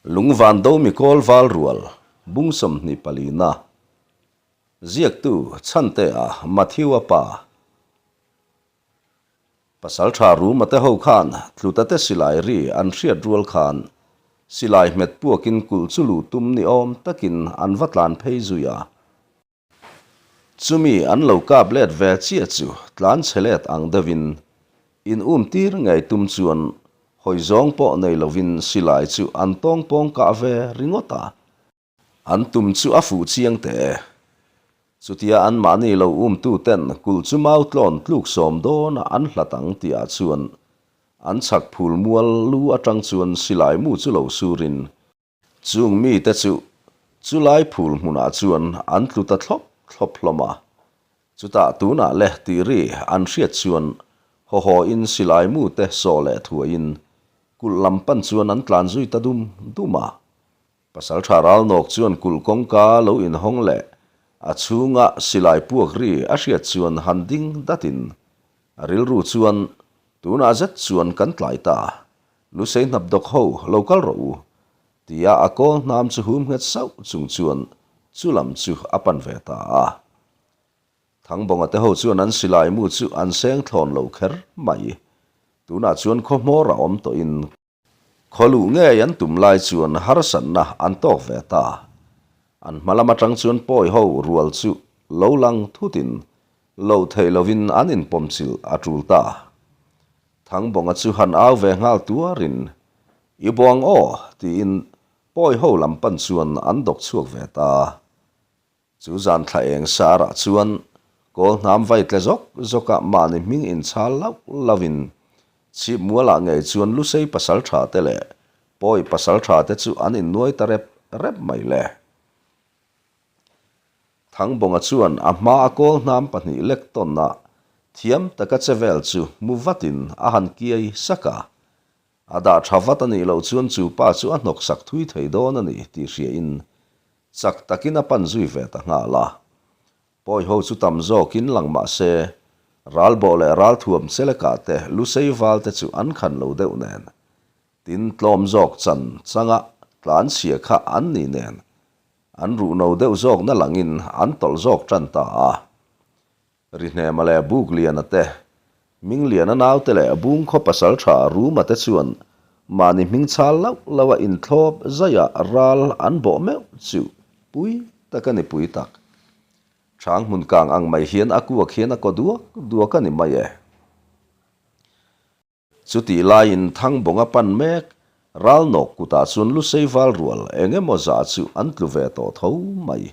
Lungvan do mikawl val rual bung 24 na Ziaktu Chhantea Matthew-a pa Pasaltha Ruma te ho khan Tluta te silai ri an hriat rual khan silai hmet puakin kulh chu luh tum ni awm takin an va tlan phei zui a. Chumi an lo kap let ve chiah chu tlan chhe let ang deuhin in um tir ngei tum chuan hawi zawng pawh nei lovin silai chu an tawng pawng kah ve ringawt a. An tum chu a fuh chiang teh e. Chutia anmahni lo umtu ten kulh chu mau tlawn tluk sawm dawnah an hlat ang tihah chuan an chhak phul mual lu atang chuan silai mu chu lo surin Chung mite chu chulai phul hmunah chuan an tlu ta thlawp thlawp hlawm a. Chutah tunah le tih ri an hriat chuan haw hawin silai mute sawh leh thuaiin kulh lam pan chuan an tlan zui ta dum dum a. Pasaltha Ralnawk chuan kulh kawngka lo inhawng leh a chhunga silai puak ri a hriat chuan han ding datin a rilru chuan tunah zet chuan kan tlai ta Lusei hnap dawk ho lo kal rawh u, tia a kawl hnam chu hum nghet sauh chung chuan chu lam chu a pan ve ta a. Thangbawnga te ho chuan an silai mu chu an seng thlawn lo kher mai. Tunah chuan khaw hmawr a awm tawhin khaw luh ngei an tum lai chuan harsatna an tawk ve ta. An hma lam atang chuan pawi ho rual chu lo lang thutin loh theih lovin an inpawmchilh a tul ta. Thangbawnga chu han au ve nghal tuarin, I buang aw, tiin pawi ho lam pan chuan an dawk chhuak ve ta. Chu zan thla eng sarah chuan kawl hnam vai tle zawk zawka mahni hming inchhal lauh lauhin chhip mualah ngei chuan Lusei pasaltha te leh pawi pasaltha te chu an innuai ta rep rep mai le. Thangbawnga chuan a hma a kawl hnam pahnih lek tawnna thiam taka che vel chu hmu vatin a han kiai sak a. A dah tha vat a nih loh chuan chu pa chu a hnawk sak thui thei dawn a ni tih hriain chak takin a pan zui ve ta nghal a. Pawi ho chu tam zawkin lang mah se ralbawh leh ralthuam chelekah te lusei val te chu an khan lo deuh nen tin tlawm zawk chan changa tlanchhia kha an ni nen An ruhno deuh zawkna langin an tawlh zawk tan ta a. Rihnema leh Bukliana te, Mingliana naute leh Bungkhaw pasaltha Ruma te chuan mahni hming chal lauh lauh a inthlawp zaia ral an bawh meuh chu pui tak a ni pui tak. Chang hmun kang ang mai hian a kuak hian a kaw duak duak a ni mai e. Chutih laiin Thangbawnga pan mek Ralnawk kutah chuan Lusei val rual eng emaw zah chu an tlu ve tawh tho mai.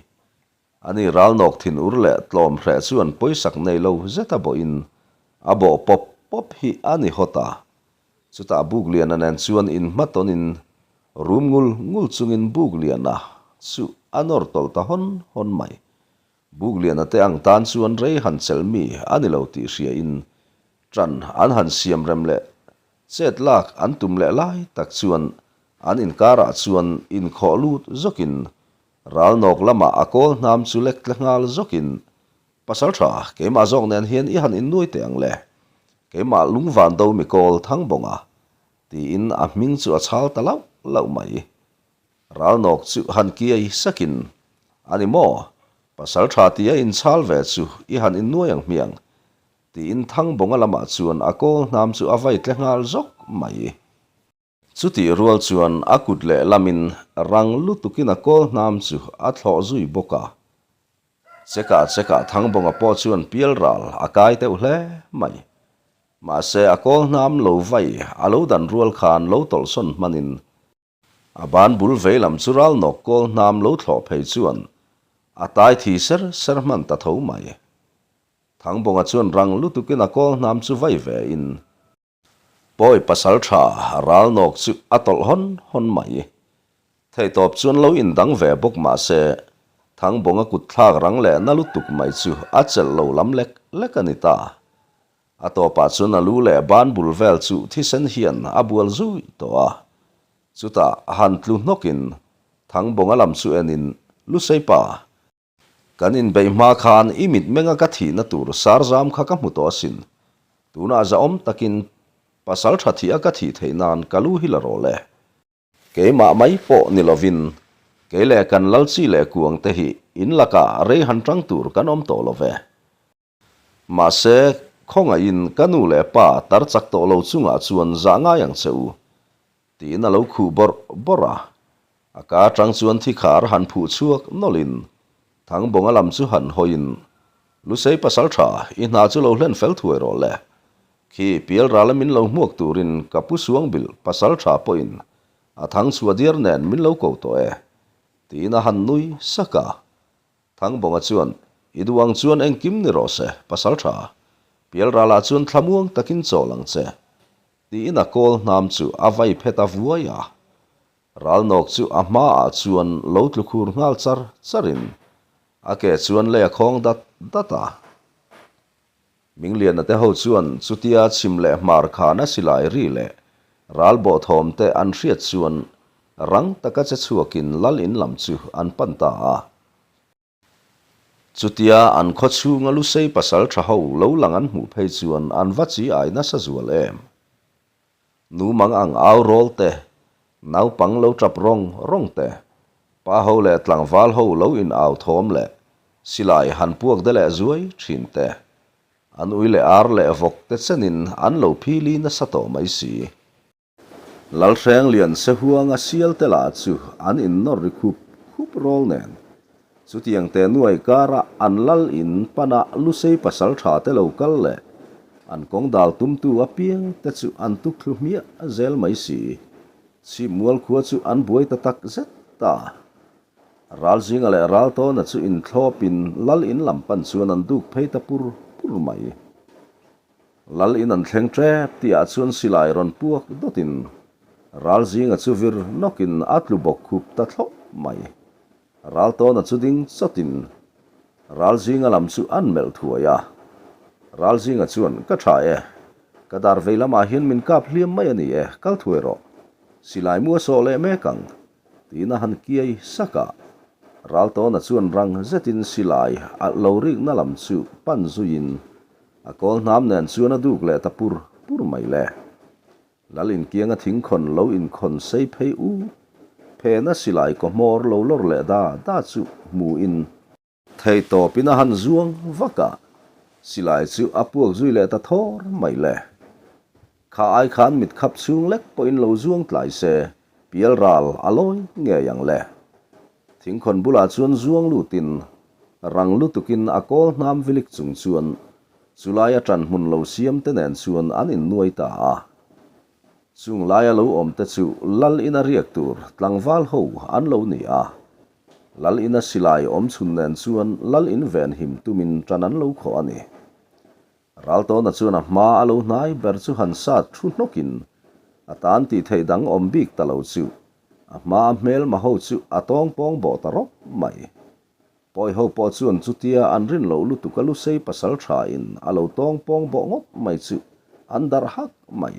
Ani Ralnawk thinur leh tlawm hreh chuan pawisak nei lo zeta bawhin a bawh pawp pawp hi a ni hawt a. Chutah Bukliana nen chuan inhmatawnin rum ngul ngul chungin Bukliana chu a nawr tawlh ta hawn hawn mai. Bukliana te ang tan chuan rei han chelh mi a ni lo tih hriain ṭan an han siam rem leh chet lak an tum leh lai tak chuan an inkarah chuan inkhawh lut zawkin ralnawk lamah a kawl hnam chu lek tle nghal zawkin Pasalṭha, keimah zawk nen hian i han innuai teh ang le, keimah lungvan do mi kawl Thangbawnga tiin a hming chu a chhal ta lauh lauh mai. Ralnawk chu han kiai sakin, A ni maw? Pasal tha tia inchhal ve chu i han innuai ang hmiang, tiin Thangbawnga lamah chuan a kawl hnam chu a vai tle nghal zawk mai. Chutih rual chuan a kut leh lamin rang lutukin a kawl hnam chu a thlawh zui bawk a. Chekah chekah Thangbawnga pawh chuan pial ral a kai deuh hle mai. Mahse a kawl hnam lo vai a lo dan rual khan lo tawlhsawn hmanin A ban bul vei lam chu ral nawk kawl hnam lo thlawh phei chuan a tai thi ser ser hman ta tho mai. Thangbawnga chuan rang lutukin a kawl hnam chu vai ve in pawi pasal tha ral nawk chu a tawlh hawn hawn mai. Theihtawp chuan lo indang ve bawk mah se Thangbawnga kut thlak rang leh na lutuk mai chu a chelh lo lam lek lek a ni ta. A tawpah chuan a lu leh ban bul vel chu thisen hian a bual zui tawh a. Chutah han tlu hnawkin Thangbawnga lam chu enin, Lusei pa, kan inbeih hma khan i mitmenga ka thihna tur sarzam kha ka hmu tawh asin. Tunah zahawm takin pasal tha thih a ka thih theih nan ka lu hi la rawh le. Keimah mai pawh ni lovin, kei leh kan lal chi leh kuang te hi in lakah rei han tang tur kan awm tawh lo ve. Mahse, khawngaihin ka nu leh pa tar chak tawh lo chungah chuan zah ngai ang che u, tiin a lo khuh bawrh bawrh a. A ka atang chuan thikhar han phuh chhuak nawlhin Thangbawnga lam chu han hawiin, Lusei pasal tha, i hna chu lo hlen fel thuai rawh le. Khi pialrala min lo hmuak turin ka pu Suangbilh pasal tha pawhin a thang chhuah diar nen min lo ko tawh e, tiin a han nui sak a. Thangbawnga chuan, I duh ang chuan engkim ni rawh se, pasal tha. Pialralah chuan thlamuang takin chawl ang che, tiin a kawl hnam chu a vai phet a vuai a. Ralnawk chu a hmaah chuan lo tlu khur nghal char charin a ke chuan lei a khawng dat dat a. Mingliana te ho chuan chutia chhim leh hmar khana silai ri leh ral bawh thawm te an hriat chuan rang taka che chhuakin lal in lam chu an pan ta a. Chutia an khaw chhunga Lusei pasal tha ho lo lang an hmuh phei chuan an va chi ai nasa zual em? Nu mang ang au rawl te, naupang lo tap rawng rawng te, pa ho leh tlangval ho lo in au thawm leh silai han puak de leh zuai thin te, an ui leh ar leh vawk te chenin an lo phili nasa tawh mai si. Lalhrenglian Sehuanga sialte lah chu an innawr ri khup khup rawl nen. Chutiang te nuai kara an lal in pana Lusei pasal tha te lo kal leh an kawng dal tumtu apiang te chu an tuk thlu hmiah zel mai si. Chhip mual khua chu an buai ta tak zet ta. Ralzinga leh Raltawna chu inthlawpin lal in lam pan chuan an duk phei ta pur pur mai. Lal in an thleng tep tihah chuan silai rawn puak dawtin ral zinga chu vir nawkin a tlu bawk khup ta thlawp mai. Ral tawna chu ding chawtin ral zinga lam chu an melh thuai a. Ral zinga chuan ka tha e, ka dar vei lamah hian min kap hliam mai a ni e, kal thuai rawh. Silai mu a sawh leh mek ang tiin a han kiai sak a. Ral tawna chuan rang zetin silai a lo rikna lam chu pan zuiin A kawl hnam nen chuan a duk leh ta pur pur mai le. Lal inkianga thingkhawn lo inkhawn sei phei u phena silai kaw hmawr lo lawr leh da da chu hmuin, theihtawpin a han zuang vak a, silai chu a puak zui leh ta thawr mai le. Kha ai khan mit khap chhung lek pawhin lo zuang tlai se, pial ral a lawi ngei ang le. Thingkhawn bulah chuan zuang lutin, rang lutukin a kawl hnam vilik chung chuan chulaia ṭan hmun lo siam te nen chuan an innuai ta a. Chung laia lo awm te chu lal ina riak tur tlangval ho an lo ni a. Lal ina silai awm chhun nen chuan lal in venhim tumin ṭan an lo khawh a ni. Raltawna chuan a hma a lo hnai ber chu han sat thu hnawkin a tan tih theih dang awm bik ta lo chu a hma a hmelma ho chu a tawng pawng bawh ta rawp mai. Pawi ho pawh chuan chutia an rin loh lutuk a lusei pasal tha in a lo tawng pawng bawh ngawt mai chu an darh hak mai.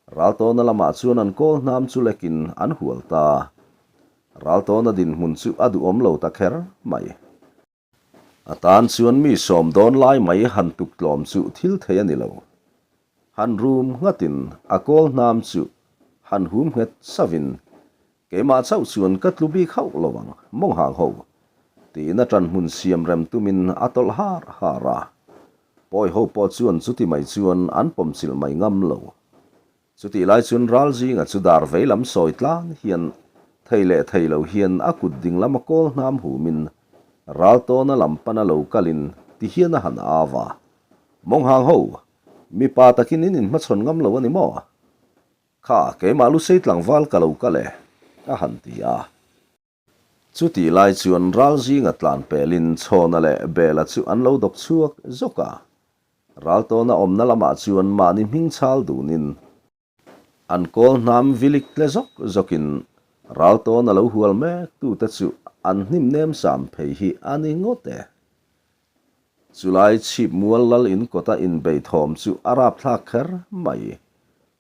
Raltawna lamah chuan an kawl hnam chu lekin an hual ta. Raltawna dinhmun chu a duhawm lo ta kher mai. A tan chuan mi sawm dawn lai mai han tuk tlawm chu thil thei a ni lo. Han rum nghatin a kawl hnam chu han hum nghet savin, Keimah chauh chuan ka tlu bik hauh lo ang, mawng hang ho, tiin a ṭan hmun siam rem tumin a tawlh har har a. Pawi ho pawh chuan chuti mai chuan an pawmchilh mai ngam lo. Chutih lai chuan ral zinga chu dar vei lam sawi tlang hian thei leh thei lo hian a kut ding lama kawl hnam humin ral tawna lam pana lo kalin ti hian a han au a, Mawnghang ho, mipa takin in inhmachhawn ngam lo a ni maw? Kha, keimah Lusei tlangval ka lo kal e, a han ti a. Chutih lai chuan ral zinga tlan pelin Chhawna leh Bela chu an lo dawk chhuak zawk a. Ral tawna awmna lamah chuan mahni hming chhal dunin an kawl hnam vilik tle zawk zawkin ral tawna lo hual mek tute chu an hnim nem sam phei hi a ni ngawt e. Chulai chhip mual lal in kawta inbei thawm chu a rapthlak kher mai.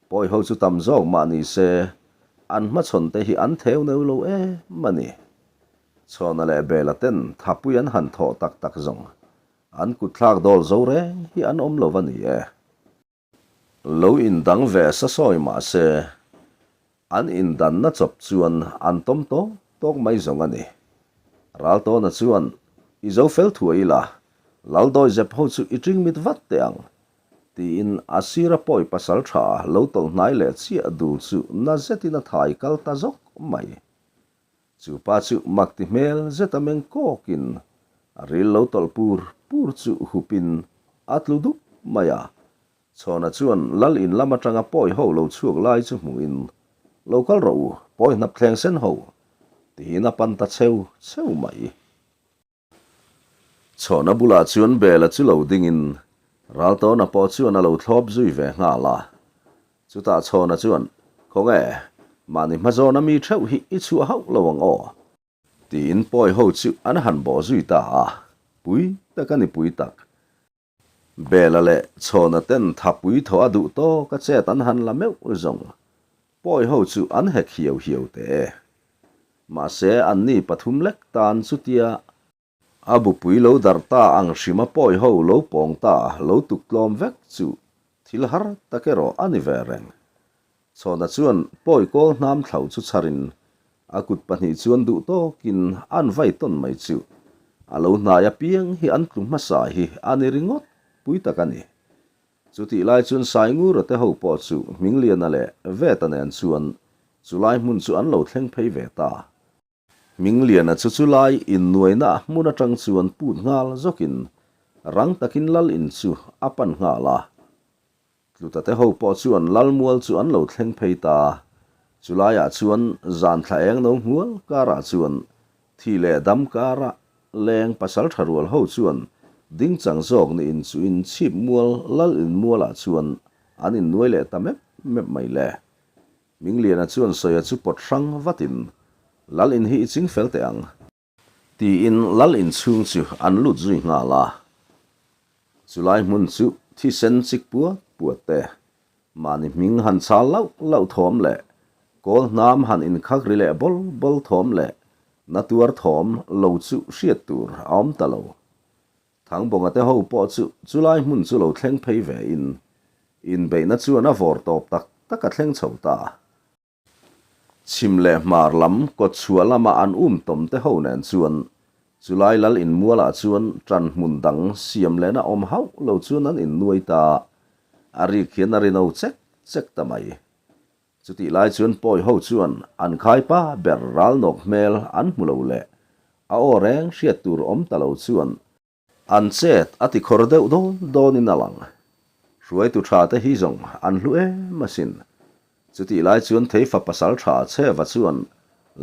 Pawi ho chu tam zawk mah ni se, an hmachhawn te hi an theu neu lo em a ni. Chhawna leh Bela ten thapui an han thawh tak tak zawng, an kutthlak dawl zo reng hi an awm lo a ni e. Lo indang ve sa sawi mah se. An indanna chawp chuan an tawm tawk tawk mai zawng a ni. Raltawna chuan, I zo fel thuai ila, Laldawi zep ho chu i ṭing mit vat teh ang, tiin a sira pawi pasal ṭha lo tawlh hnai leh chiah dul chu na zetin a thai kal ta zawk mai. Chu pa chu mak ti hmel zeta meng kawkin a ril lo tawlh pur pur chu hupin a tlu dup mai a. Chhawna chuan lal in lam atanga pawi ho lo chhuak lai chu hmuhin, Lo kal rawh u, pawi hnap thleng sen ho, tiin a pan ta cheu cheu mai. Chhawna bulah chuan Bela chu lo dingin Raltawna pawh chuan a lo thlawp zui ve nghal a. Chutah Chhawna chuan, Khawnge, mahni hmazawna mi theuh hi i chhuah hauh lo ang aw? Tiin pawi ho chu an han bawh zui ta a, pui tak a ni pui tak. Bela leh Chhawna ten thapui thaw a duh tawk a chet an han la meuh zawng. Pawi ho chu an hek hiau hiau teh e. Mahse, anni pathum lek tan chutia a bupui lo darh ta ang hrima pawi ho lo pawng ta lo tuk tlawm vek chu thil har tak erawh a ni ve reng. Chhawna chuan pawi kawl hnam thlau chu chharin a kut pahnih chuan duh tawkin an vai tawn mai chu a lo hnai apiang hi an tlu hmasa hi a ni ringawt pui tak a ni. Chutih lai chuan Saingura te ho pawh chu Hmingliana leh Veta nen chuan chulai hmun chu an lo thleng phei ve ta. Hmingliana chu chulai innuaina hmun atang chuan put nghal zawkin rang takin lal in chu a pan nghal a. Tluta te ho pawh chuan lal mual chu an lo thleng phei ta. Chulaiah chuan zan thla eng no hmual karah chuan thi leh dam karah Leng pasal tha rual ho chuan ding chang zawk ni in chu in chhip mual lal in mualah chuan an in nuai leh ta mep mep mai le. Mingliana chuan sawia chu pawt hrang vatin lal in hi i ching fel teh ang. Tiin lal in chhung chu an lut zui nghal a. Chulai hmun chu thisen chik puat puat te, mahni hming han chal lauh lauh thawm leh kawl hnam han inkhak ri leh bawl bawl thawm leh na tuar thawm lo chu hriat tur a awm ta lo. Thangbawnga te ho pawh chu chulai hmun chu lo thleng phei ve in, inbeihna chuan a vawr tawp tak tak a thleng chho ta. Chhim leh hmar lam kawtchhuah lama an um tawm te ho nen chuan chulai lal inmualah chuan ṭan hmun dang siam lehna awm hauh lo chuan an innuai ta a rik hian a ri no chek chek ta mai. Chutih lai chuan pawi ho chuan an khaipa ber ralnawk hmel an hmu lo leh a aw reng hriat tur awm ta lo chuan An chet a ti khawr deuh dawn dawnin a lang. Hruaitu tha te hi zawng an hlu em asin. Chutih lai chuan Theifa pasal tha Chheva chuan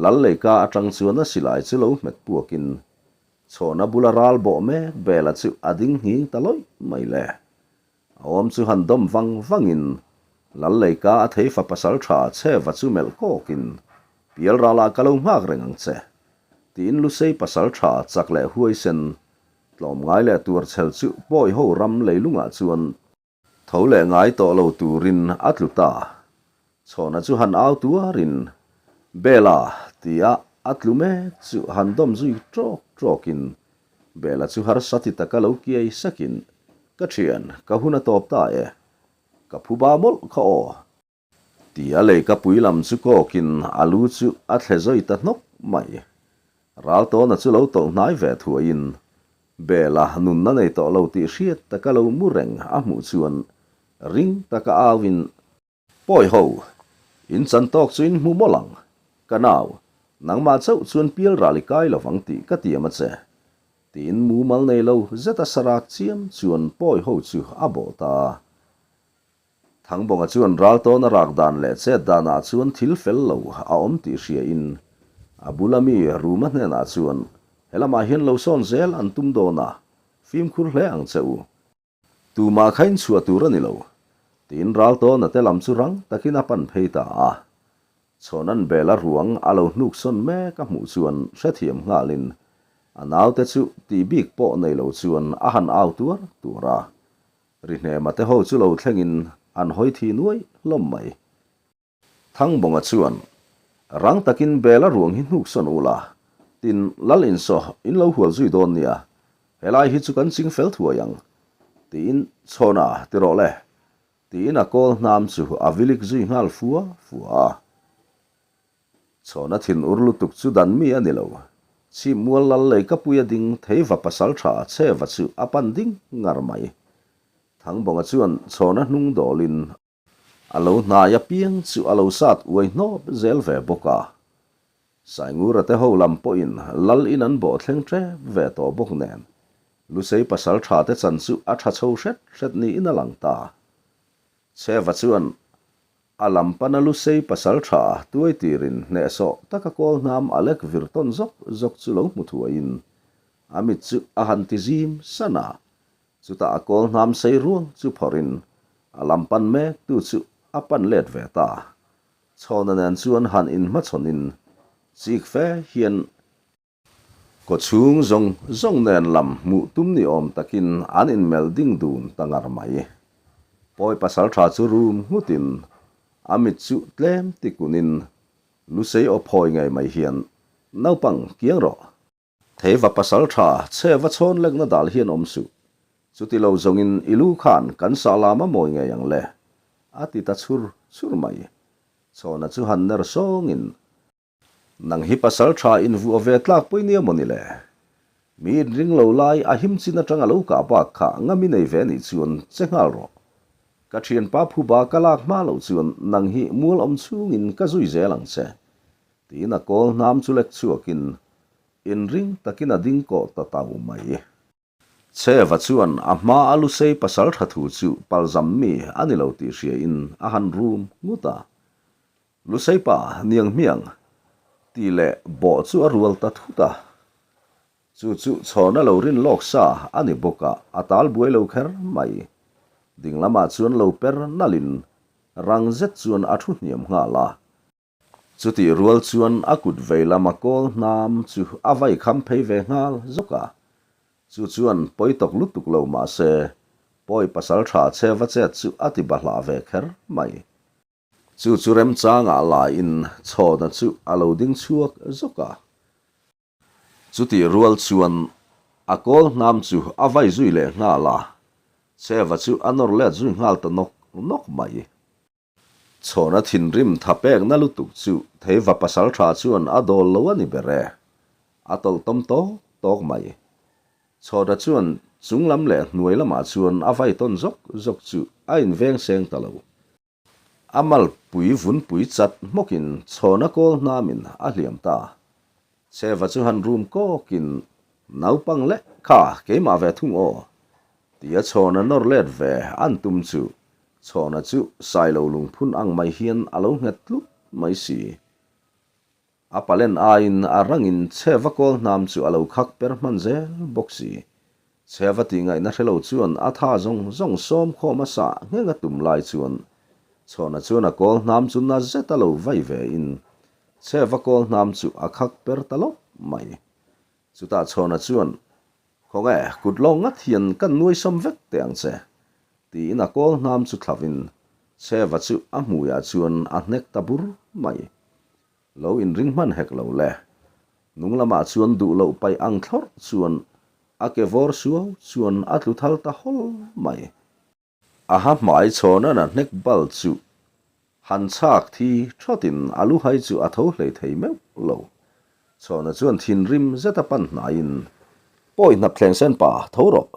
Lal Leika atang chuan a silai chu lo hmet puakin chhawna bula ral bawh mek Bela chu a ding nghing ta lawih mai le. A awm chu han dawm vang vangin Lal Leika a Theifa pasal tha Chheva chu melh kawkin Pial ralah ka lo nghak reng ang che. Tiin Lusei pasal tha chak leh huaisen tlawmngai leh tuar chhel chu pawi ho ram leilungah chuan tho leh ngai tawh lo turin a tlu ta. Chhawna chu han au tuarin, Bela! tia a tlu mek chu han dawm zui ṭawk ṭawkin Bela chu harsa ti taka lo kiai sakin, Ka ṭhian, ka hun a tawp ta e. Ka phuba mawlh kha aw. Ti a leika pui lam chu kawkin a lu chu a thle zawi ta hnawk mai. Raltawna chu lo tawlh hnai ve thuaiin Bela nunna nei tawh lo tih hriat taka lo mu reng a hmuh chuan ring taka auin, Pawi ho, in chan tawk chu in hmu mawlh ang, ka nau, nangmah chauh chuan pial ral i kai lovang tih ka tiam a che, tiin mumal nei lo zeta sarak chiam chuan pawi ho chu a bawh ta. Thangbawnga chuan Raltawna rak dan leh chet danah chuan thil fel lo a awm tih hriain a bula mi Ruma hnenah chuan, Helamah hian lo sawn zel an tum dawn a, fimkhur hle ang che u. Tumah kha inchhuah tur a ni lo, tiin Raltawna te lam chu rang takin a pan phei ta a. Chhawnan Bela ruang a lo hnuk sawn mek a hmuh chuan hrethiam nghalin a naute chu tih bik pawh nei lo chuan a han au tuar tuar a. Rihnema te ho chu lo thlengin an hawi thi nuai hlawm mai. Thangbawnga chuan, Rang takin Bela ruang hi hnuk sawn ula, tin Lal insaw in lo hual zui dawn nia, helai hi chu kan ching fel thuai ang, tiin Chhawna ti rawh le, tiin a kawl hnam chu a vilik zui nghal fua fua a. Chhawna thinur lutuk chu dan mi a ni lo. Chhip mual lal lei ka pui a ding theiva pasaltha chheva chu a pan ding ngar mai. Thangbawnga chuan chhawna hnung dawlin a lo hnai apiang chu a lo sat uai hnawp zel ve bawk a. Saingura te ho lam pawhin lal in an bawh thleng tep ve tawh bawk nen Lusei pasaltha te chan chu a tha chho hret hret niin a lang ta. Chheva chuan A lam pana Lusei pasal tha tuai tirin hnehsawh taka kawl hnam a lek vir tawn zawk zawk chu lo hmu thuaiin a mit chu a han ti zim san a, chutah a kawl hnam sei ruang chu phawrhin a lam pan mek tu chu a pan let ve ta. Chhawna nen chuan han inhmachhawnin chik fe hian Kawchhung zawng zawng nen lam hmuh tum ni awm takin an inmelh ding dun ta ngar mai. Pawi pasal tha chu rum nghutin a mit chu tlem ti kunin Lusei aw phawi ngei mai hian, Naupang, kiang rawh. Theiva pasal tha chhe va chhawn lekna dal hian awm suh. Chuti lo zawngin i lu khan kan sah lam a mawi ngei ang le, a ti ta chhur chhur mai. Chhawna chu han ner sawngin Nang hi pasal tha invuah ve tlak pawih nia maw ni le? Mi inring lo lai a him chin atang a lo kah bak kha ngam i nei ve nih chuan che nghal rawh. Ka thianpa phuba ka lak hma loh chuan nang hi mual awm chungin ka zui zel ang che. Tiin a kawl hnam chu lek chhuakin inring takin a ding kawh ta tau mai. Chheva chuan a hma a Lusei pasal tha thu chu palzam mi a ni lo tih hria in a han rum ngut a. Lusei pa niang hmiang tih leh bawh chu a rual ta thut a. Chu chu chhawna lo rin lawk sa a ni bawk a, a tal buai lo kher mai. Ding lamah chuan lo per nalh in rang zet chuan a thu hniam nghal a. Chutih rual chuan a kut vei lama kawl hnam chu a vai kham phei ve nghal zawk a. Chu chuan pawi tawk lutuk lo mah se, pawi pasal tha che va chet chu a ti bahlah ve kher mai. Chu chu remchangah laiin chhawna chu a lo ding chhuak zawk a. Chutih rual chuan a kawl hnam chu a vai zui leh nghal a, Cheva chu a nawr let zui nghal ta nawk nawk mai. Chhawna thinrim tha pekna lutuk chu Theiva pasal tha chuan a dawl lo a ni ber e. A tawlh tawm tawk tawk mai. Chhawna chuan chung lam leh hnuai lamah chuan a vai tawn zawk zawk chu a inveng seng ta lo. A malpui vunpui chat hmawkin chhawna kawl hnamin a hliam ta. Cheva chu han rum kawkin, Naupang leh kha keimah ve thung aw, tia chhawna nawr let ve an tum chu chhawna chu sailo lungphun ang mai hian a lo nghet tlut mai si. A palen aiin a rangin Cheva kawl hnam chu a lo khak per hman zel bawk si. Cheva tih ngaihna hre lo chuan a tha zawng zawng sawm khawm a sah ngheng a tum lai chuan Chhawna chuan a kawl hnam chu na zet a lo vai ve in Cheva kawl hnam chu a khak per ta lawp mai. Chutah Chhawna chuan, Khawnge, kut lawng ngat hian kan nuai sawm vek teh ang che, tiin a kawl hnam chu thlau in Cheva chu a hmuiah chuan a hnek ta bur mai. Lo inring hman hek lo le. Nung lamah chuan duh loh paih ang thlawrh chuan a ke vawr suau chuan a tlu thal ta hawl mai. A ha hmai chhawnan a hnek bal chu han chhak thi thawtin a lu hai chu a tho hlei thei meuh lo. Chhawna chuan thinrim zeta pan hnaiin, Pawi hnap thleng sen pa, tho rawh.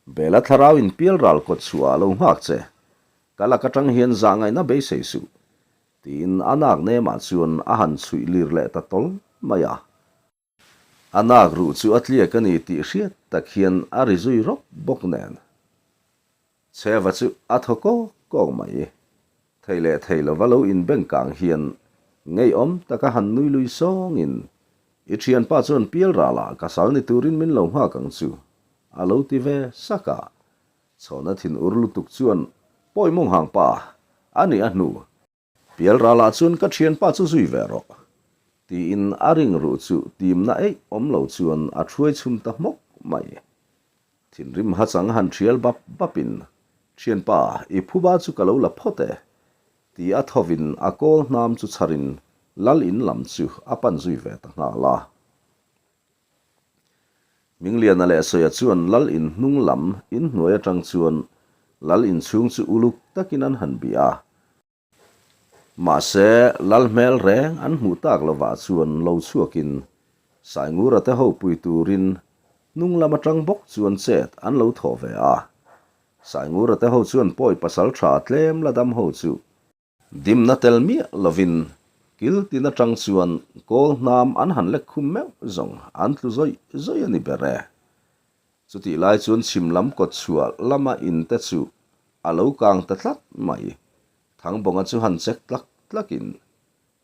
Bela thlarau in pial ral kawt chhuah a lo nghak che. Ka lak atang hian zah ngaihna beisei suh. Tiin a nak nemah chuan a han chhuih lir leh ta tawl mai a. A nak ruh chu a tliak a ni tih hriat tak hian a ri zui rawp bawk nen. Chheva chu a thaw kawk kawk mai. Thei leh thei lova lo inbeng kang hian ngeiawm taka han nui lui sawngin, I thianpa chuan pial ralah ka sal ni turin min lo nghak ang chu, a lo ti ve sak a. Chhawna thin ur lutuk chuan, Pawi mawng hang pa, a ni a hnu. Pial ralah chuan ka thianpa chu zui ve rawh, tiin a ring ruh chu timna eih awm lo chuan a thuai chhum ta hmawk mai. Thinrim hachang han thial bap bapin, Thianpa, i phuba chu ka lo la phawt e, ti a thovin a kawl hnam chu chharin lal in lam chu a pan zui ve ta nghal a. Mingliana leh Sawia chuan lal in hnung lam in hnuai atang chuan lal in chhung chu uluk takin an han bih a. Mahse, lal hmel reng an hmuh tak lovah chuan lo chhuakin Saingura te ho pui turin hnung lam atang bawk chuan chet an lo thawh ve a. Saingura te ho chuan pawi pasal tha tlem la dam ho chu Dimna tel miah lovin kil tin atang chuan kawl hnam an han lek khum meuh zawng an tlu zawih zawih a ni ber e. Chutih lai chuan chhim lam kawt chhuah lama in te chu a lo kang ta tlat mai. Thangbawnga chu han check tlak tlakin,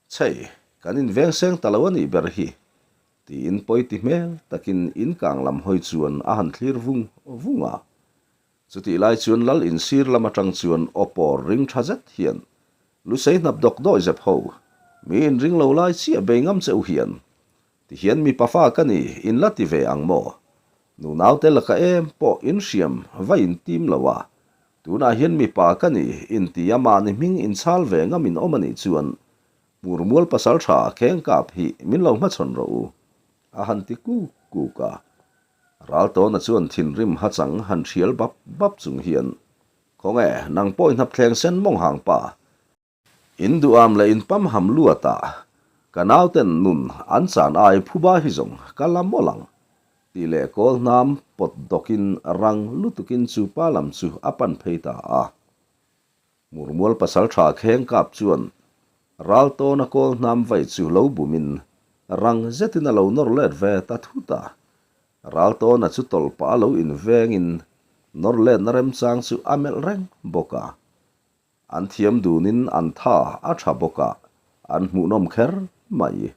Chhei, kan inveng seng ta lo a nih ber hi, tiin pawi ti hmel takin in kang lam hawi chuan a han thlir vung vung a. Chutih lai chuan lal insir lam atang chuan aw pawr ring tha zet hian, Lusei hnap dawk dawi zep ho, mi inring lo lai chiah bei ngam che u hian, ti hian mi pafa ka ni in la ti ve ang maw? Nunaute laka em pawh in hriam va in tim lo a, tunah hian mipa ka ni in ti a mahni hming in chhal ve ngam in awm a nih chuan Hmurmual pasal tha kheng kap hi min lo hmachhawn rawh u, a han ti kuk kuk a. Raltawna chuan thinrim hachang han thial bap bap chung hian, Khawnge, nang pawh i hnapthleng sen mawng hang pa. In duham leh in pamham luat ah ka nauten nun an chan ai phuba hi zawng ka la mawlh ang, tih leh kawl hnam pawt dawkin rang lutukin chu pa lam chu a pan phei ta a. Murmual pasaltha kheng kap chuan Raltawna kawl hnam vai chu lo bumin rang zetin a lo nawr let ve ta thut a. Raltawna chu tawlh pah a lo invengin nawr letna remchang chu a melh reng bawk a. An thiam dunin an tha a tha bawk a, an hmuhnawm kher mai.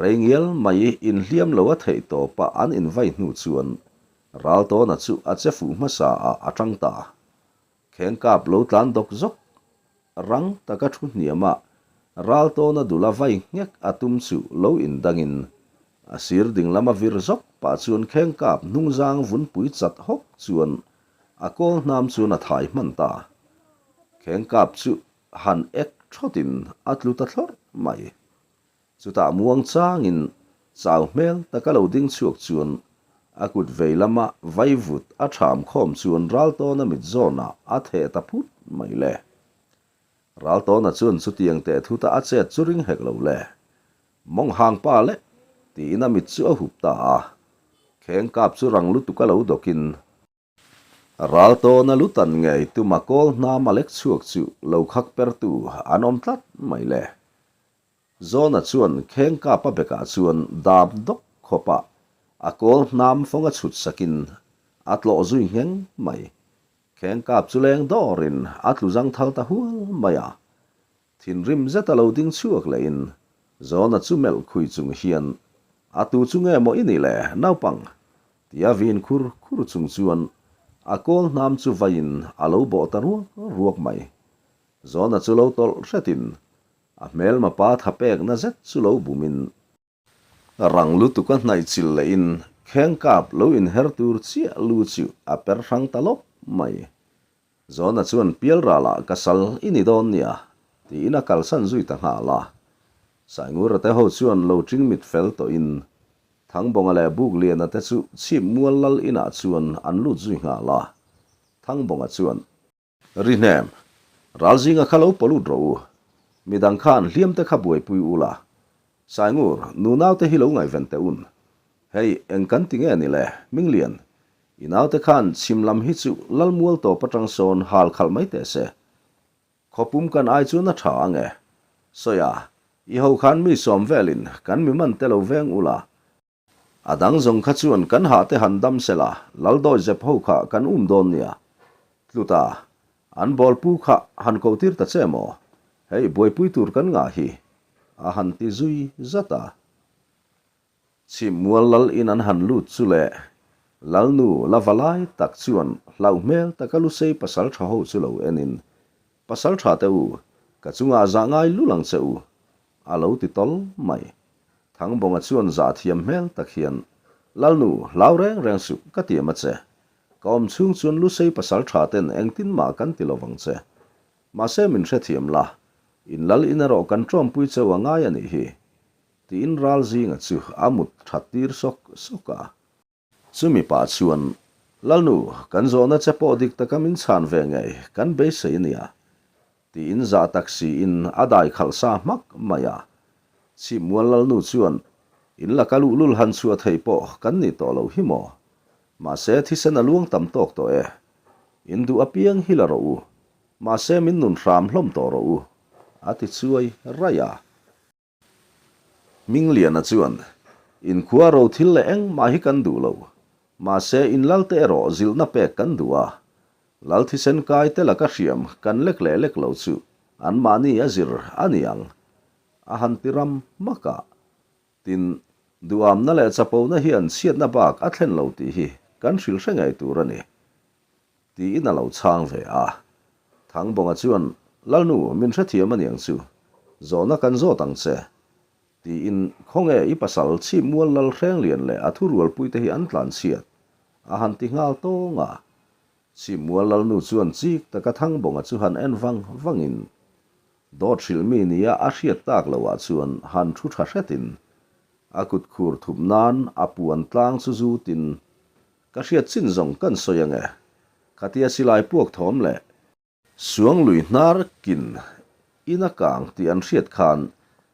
Rei ngial mai inhliam lo a theih tawpa an invai hnu chuan Raltawna chu a che fuh hmasa ah a tang ta. Kheng kap lo tlan dawk zawk. Rang taka thu hniamah Raltawna dula vai nghek a tum chu lo indangin a sir ding lama vir zawk pah chuan kheng kap hnungzang vunpui chat hawk chuan a kawl hnam chuan a thai hman ta. Kheng kap chu han ek thawtin a tlu ta thlawrh mai. Chutah muang changin chau hmel taka lo ding chhuak chuan a kut vei lama vaivut a ṭham khawm chuan Raltawna mit zawnah a theh ta phut mai le. Raltawna chuan chutiang teh thuta a chet chu ring hek lo le. Mawng hang pa le tiin a mit chu a hup ta a. Kheng kap chu rang lutuk a lo dawkin Raltawna lutan ngei tuma kawl hnam a lek chhuak chu lo khak pertu an awm tlat mai le. Zawna chuan kheng kapa bekah chuan dam dawk khawpa a kawl hnam fawnga chhut sakin a tlawh zui ngheng mai. Kheng kap chu leng dawrin a tlu zang thal ta hual mai a. Thinrim zeta lo ding chhuak lehin Zawna chu melh khui chung hian, A tu chu nge maw i nih le, naupang? tia vin khur khur chung chuan a kawl hnam chu vaiin a lo bawh ta ruak ruak mai. Zawna chu lo tawlh hretin a hmelma pa tha pekna zet chu lo bumin, Rang lutuk a hnaih chil lehin kheng kap lo inher tur chiah lu chu a per hrang ta lawp mai. Zawna chuan pial ralah ka sal i ni dawn nia tiin a kalsan zui ta nghal a. Saingura te ho chuan lo ṭing mit fel tawhin Thangbawnga leh Bukliana te chu chhip mual lal inah chuan an lut zui nghal a. Thangbawnga chuan. Ri hnem, ral zinga kha lo pawlut rawh u. Midang khan hliam te kha buaipui u la. Saingur, nu naute hi lo ngaihven teh un. Hei, eng kan ti nge ni le, Minglian? I naute khan chhim lam hi chu Lalmual tawp atang sawn hal khalh mai teh se. Khawpum kan ai chuan a tha ang e. Sawi a, i ho khan mi sawm velin kan mi man te lo veng u la. A dang zawng kha chuan kan hah te han dam se la, Laldawi zep ho kha kan um dawn nia. Tluta, an bawlpu kha han ko tir ta che maw? Hei, buaipui tur kan ngah hi, a han ti zui zat a. Chhim mual lal in an han lut chu le, Lalnu la va lai tak chuan hlauh hmel taka Lusei pasal tha ho chu lo enin, Pasal tha te u, ka chungah zah ngai lul ang che u, a lo ti tawl mai. Thangbawnga chuan zah thiam hmel tak hian, Lalnu, hlau reng reng suh, ka tiam a che. Ka awm chhung chuan Lusei pasal tha ten engtin mah kan ti lovang che. Mahse min hrethiam la, in lal in erawh kan tawmpui cheu a ngai a nih hi, tiin ral zinga chu a mut that tir sawk sawk a. Chumi pah chuan, Lalnu, kan zawhna che pawh dik taka min chhan ve ngei kan beisei ania. Tiin zah tak siin a dai khalh sa hmak mai a. Chhipmual Lalnu chuan, In laka luhlul han chhuah thei pawh kan nih tawh loh hi maw? Mahse thisen a luang tam tawk tawh e. In duh apiang hi la rawh u. Mahse min nun hram hlawm tawh rawh u, a ti chuai raih a. Hmingliana chuan, Inkhua ro thil leh engmah hi kan duh lo. Mahse, in lalte erawh zilhna pek kan duh a. Lal thisen kai te laka hriam kan lek leh lek lo chu anmahni a zir a ni ang, a han ti ram hmak a. Tin, duhamna leh chapona hian chhiatna bak a thlen lo tih hi kan hrilh hre ngei tur a ni. Tiin a lo chhang ve a. Thangbawnga chuan, Lalnu, min hrethiam a niang chu. Zawhna kan zawt ang che. Tiin, Khawnge i pasal Chhipmual Lal Hrenglian leh a thurualpuite hi an tlanchhiat? a han ti nghal tawng a. Chhipmual Lalnu chuan chik taka Thangbawnga chu han en vang vangin, dawt hrilh mi nia a hriat tak loah chuan han thu tha hretin, a kut khur thup nan a puan tlang chu zutin, Ka hriat chin zawng kan sawi ange. Khatia silai puak thawm leh Suanglui hnar kin in a kang tih an hriat khan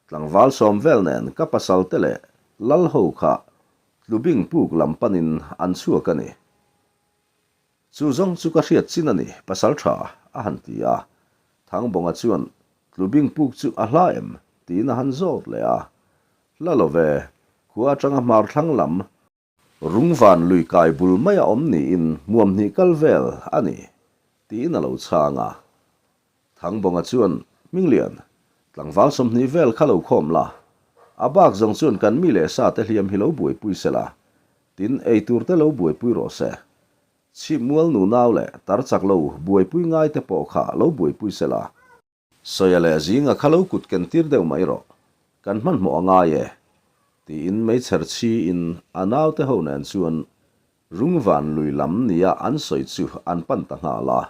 tlangval sawm vel nen ka pasal te leh lal ho kha tlubing puk lam panin an chhuak a ni. Chu zawng chu ka hriat chin a ni, pasal tha, a han ti a. Thangbawnga chuan tlubing puk chu a hla em? tiin a han zawt leh a. Hla lo ve, khua atanga hmar thlang lam Rungvan lui kai bul mai a awm niin hmuam hnih kal vel a ni, tiin a lo chhang a. Thangbawnga chuan, Hminglian, tlangval 20 vel kha lo khawm la, a bak zawng chuan kan mi leh sa te hliam hi lo buaipui se la, tin ei tur te lo buaipui rawh se. Chhipmual nunau leh tar chak lo buaipui ngai te pawh kha lo buaipui se la. Sawia leh zinga kha lo kut ken tir deuh mai rawh, kan hmanhmawh a ngai e, tiin meichher chhiin a naute ho nen chuan Rungvan lui lam nia an sawi chu an pan ta nghal a.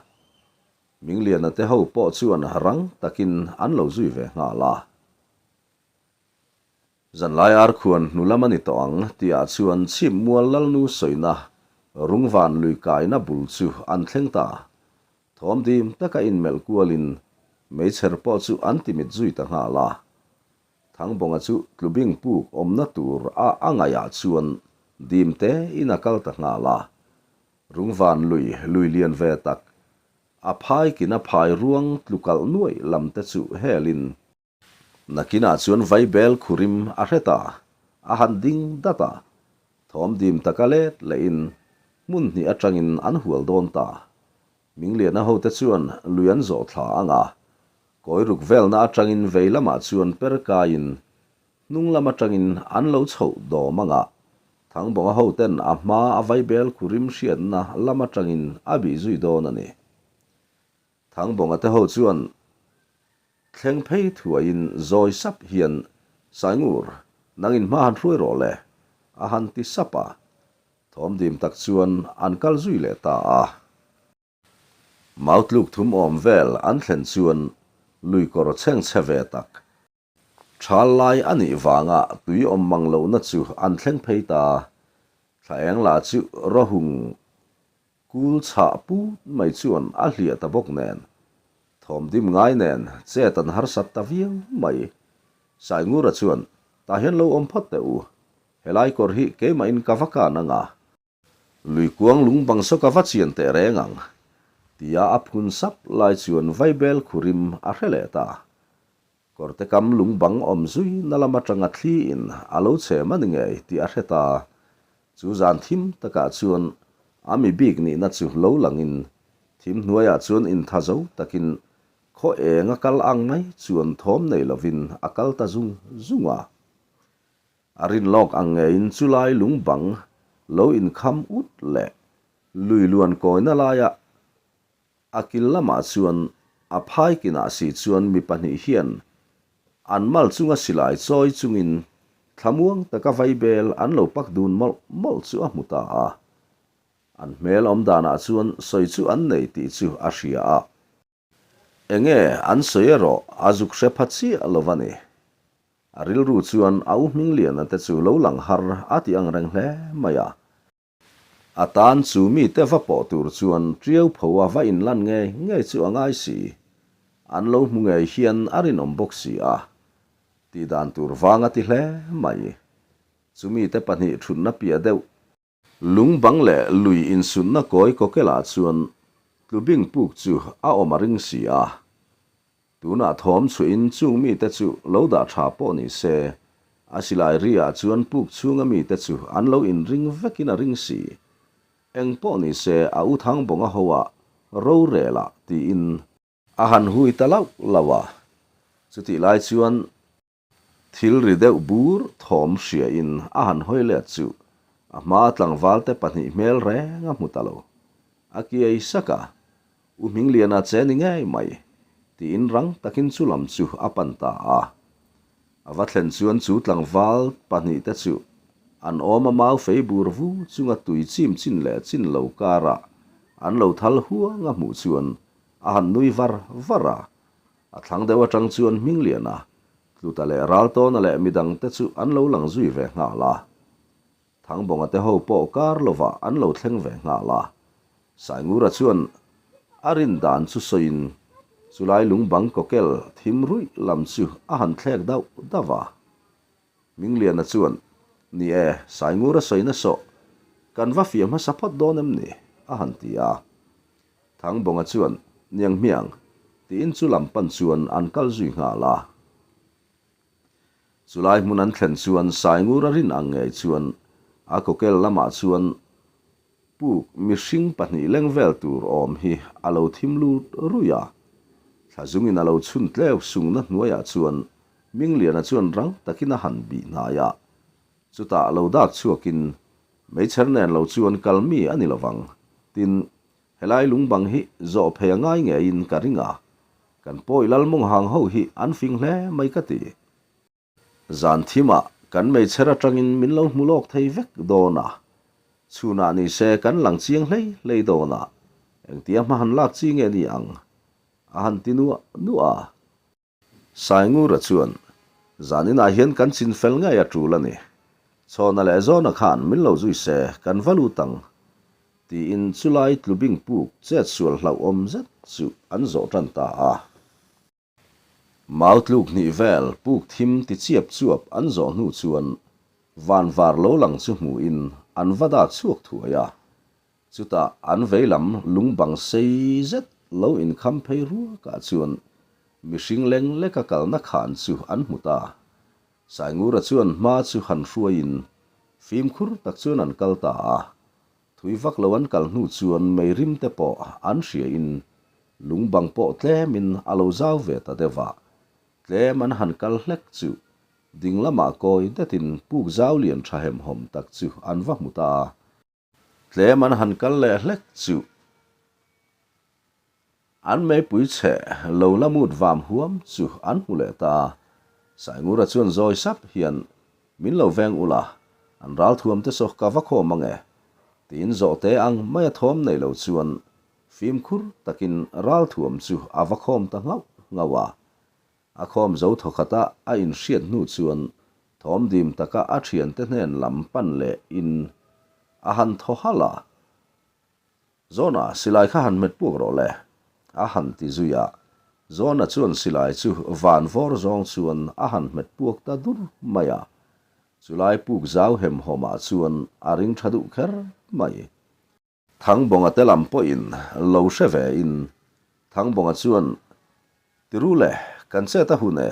Mingliana te ho pawh chuan rang takin an lo zui ve nghal a. Zanlai arkhuan hnu lam a ni tawh ang tihah chuan Chhipmual Lalnu sawina Rungvan lui kaina bul chu an thleng ta. Thawm dim taka inmelh kualin meichher pawh chu an timit zui ta nghal a. Thangbawnga chu tlubing puk awmna tur a a ngaihah chuan dim te in a kal ta nghal a. Rungvan lui lui lian ve tak, a phai kina phai ruang tlukalh nuaih lam te chu helin, Nakinah chuan vaibel khurim a hre ta, a han ding dat a. Thawm dim taka let lehin hmun hnih atangin an hual dawn ta. Mingliana hote chuan lui an zawh thla ang a, kawi ruk velna atangin vei lamah chuan per kaiin hnung lam atangin an lo chhoh dawm ang a, Thangbawnga hoten a hma a vaibel khurim hriatna lam atangin a bih zui dawn a ni. Thangbawnga te ho chuan thleng phei thuaiin zawi sap hian, Saingur, nangin hma han hruai rawh le, a han ti sap a. Thawm dim tak chuan an kal zui leh ta a. Mautluk thum awm vel an thlen chuan lui kawr chhengchhe ve tak, Thal lai a nih vanga tui awm mang lohna chu an thleng phei ta. Thla eng lah chu rawhung kul chhah put mai chuan a hliah ta bawk nen. Thawm dim ngai nen chet an harsat ta viau mai. Saingura chuan, Tah hian lo awm phawt teh u. Helai kawr hi keimahin ka va kan anga. Lui kuang lung bang saw ka va chian teh reng ang, tia a phun sap lai chuan vaibel khurim a hre leh ta. Kawrte kam lung bang awm zui na lam atanga thli in a lo chhem a ni ngei tih a hre ta. Chu zan thim takah chuan a mi bik nihna chu lo langin thim hnuaiah chuan intha zo takin khaw eng a kal ang mai chuan thawm nei lovin a kal ta zung zung a. A rin lawk ang ngeiin chulai lung bang lo inkham ut leh lui luan kawina laia a kil lamah chuan a phai kinah si chuan mi pahnih hian an mal chunga silai chawi chungin thlamuang taka vaibel an lo pak dun mawlh mawlh chu a hmu ta a. An hmel awm danah chuan sawi chu an nei tih chu a hria a. Enge an sawi erawh a zuk hre pha chiah lo va ni. A rilru chuan a u Hmingliana te chu lo lang har a ti ang reng hle mai a. A tan chu mite va pawh tur chuan Tiau pho a va inlan ngei ngei chu a ngai si. An lo hmu ngei hian a rinawm bawk si a, tih dan tur vang a ti hle mai. Chumite pahnih thutna piah deuh. Lung bang leh lui insunna kawi kawkelah chuan tlubing puk chu a awm a ring si a. Tunah thawm chhuahin chung mite chu lo dah tha pawh ni se, a silai ri ah chuan puk chhunga mite chu an lo inring vekin a ring si. Eng pawh ni se a u Thangbawnga ho ah rorel ah tiin. A han hui ta lauh lauh a, chutih lai chuan thil ri deuh bur thawm hriain a han hawi let chu a hma tlangvalte pahnih hmel reng a hmu ta lo. A kiai sak a, U Hmingliana che ni ngei mai, tiin rang takin chu lam chu a pan ta a. A va thlen chuan chu tlangval pahnihte chu an awm a mau fei bur vu chunga tui chim chin leh chin lo karah an lo thal huang a hmuh chuan A han nui var var a, a thlang deuh atang chuan Hmingliana, Tluta leh Raltawna leh midangte chu an lo lang zui ve nghal a. Thangbawnga te ho pawh kar lovah an lo thleng ve nghal a. Saingura chuan a rin dan chu sawiin chulai lungbang kawkel thim ruih lam chu a han thlek dauh dauh a. Hmingliana chuan, Ni e, Saingura sawina sawh kan va fiah hmasa phawt dawn em ni? a han ti a. Thangbawnga chuan, Niang hmiang, tiin chu lam pan chuan an kal zui nghal a. Chulai hmun an thlen chuan Saingura rin ang ngei chuan a kawkel lamah chuan puk mihring pahnih leng vel tur awm hi a lo thim lut ruih a. Thlazungin a lo chhun tleu sungna hnuaiah chuan Mingliana chuan rang takin a han bih hnai a. Chutah lo dak chhuakin Meichher nen lo chuan kal mi a ni lovang. Tin, helai lungbang hi zawh phei a ngai ngeiin ka ring a, kan pawi lal mawng hang ho hi an fing hle mai ka ti. Zan thimah kan meichher atangin min lo hmu lawk thei vek dawn a, chhunah ni se kan lang chiang hlei hlei dawn a, engtia hma han lak chi nge ni ang? A han ti nuah nuah a. Saingura chuan, Zaninah hian kan chin fel ngei a tul a ni. Chhawna leh Zawna khan min lo zui se, kan va lut ang, tiin chulai tlubing puk chet sual hlauhawm zet chu an zawh tan ta a. Mau tluk hnih vel puk thim ti chiap chuap an zawh hnu chuan van var lo lang chu hmuhin an va dak chhuak thuai a. Chutah an veilam lungbang sei zet lo inkham phei ruakah chuan mihring leng leka kalna khan chu an hmu ta. Saingura chuan hma chu han hruaiin fimkhur tak chuan an kal ta a. Thui vak lo an kal hnu chuan mei rim te pawh an hriain lungbang pawh tlemin a lo zau ve ta deuh a. Tlem an han kal hlek chu ding lamah kawi detin puk zau lian tha hemhawm tak chu an va hmu ta a. Tlem an han kal leh hlek chu an meipui chhe lo la mut vam huam chu an hmu leh ta. Saingura chuan zawi sap hian, Min lo veng ula, an ralthuam te saw ka va khawm ang e, tiin zawhte ang mai a thawm nei lo chuan fimkhur takin ralthuam chu a va khawm ta nghauh nghauh a. A khawm zo thawkhata a inhriat hnu chuan thawm dim taka a thiante hnen lam pan leh in a han thaw halh a, Zawna, silai kha han hmet puak rawh le, a han ti zui a. Zawna chuan silai chu van vawr zawng chuan a han hmet puak ta dur mai a. Chulai puk zau hemhawmah chuan a ring tha duh kher mai. Thangbawnga te lam pawhin lo hre ve in Thangbawnga chuan, Ti ru le, kan chet a hun e,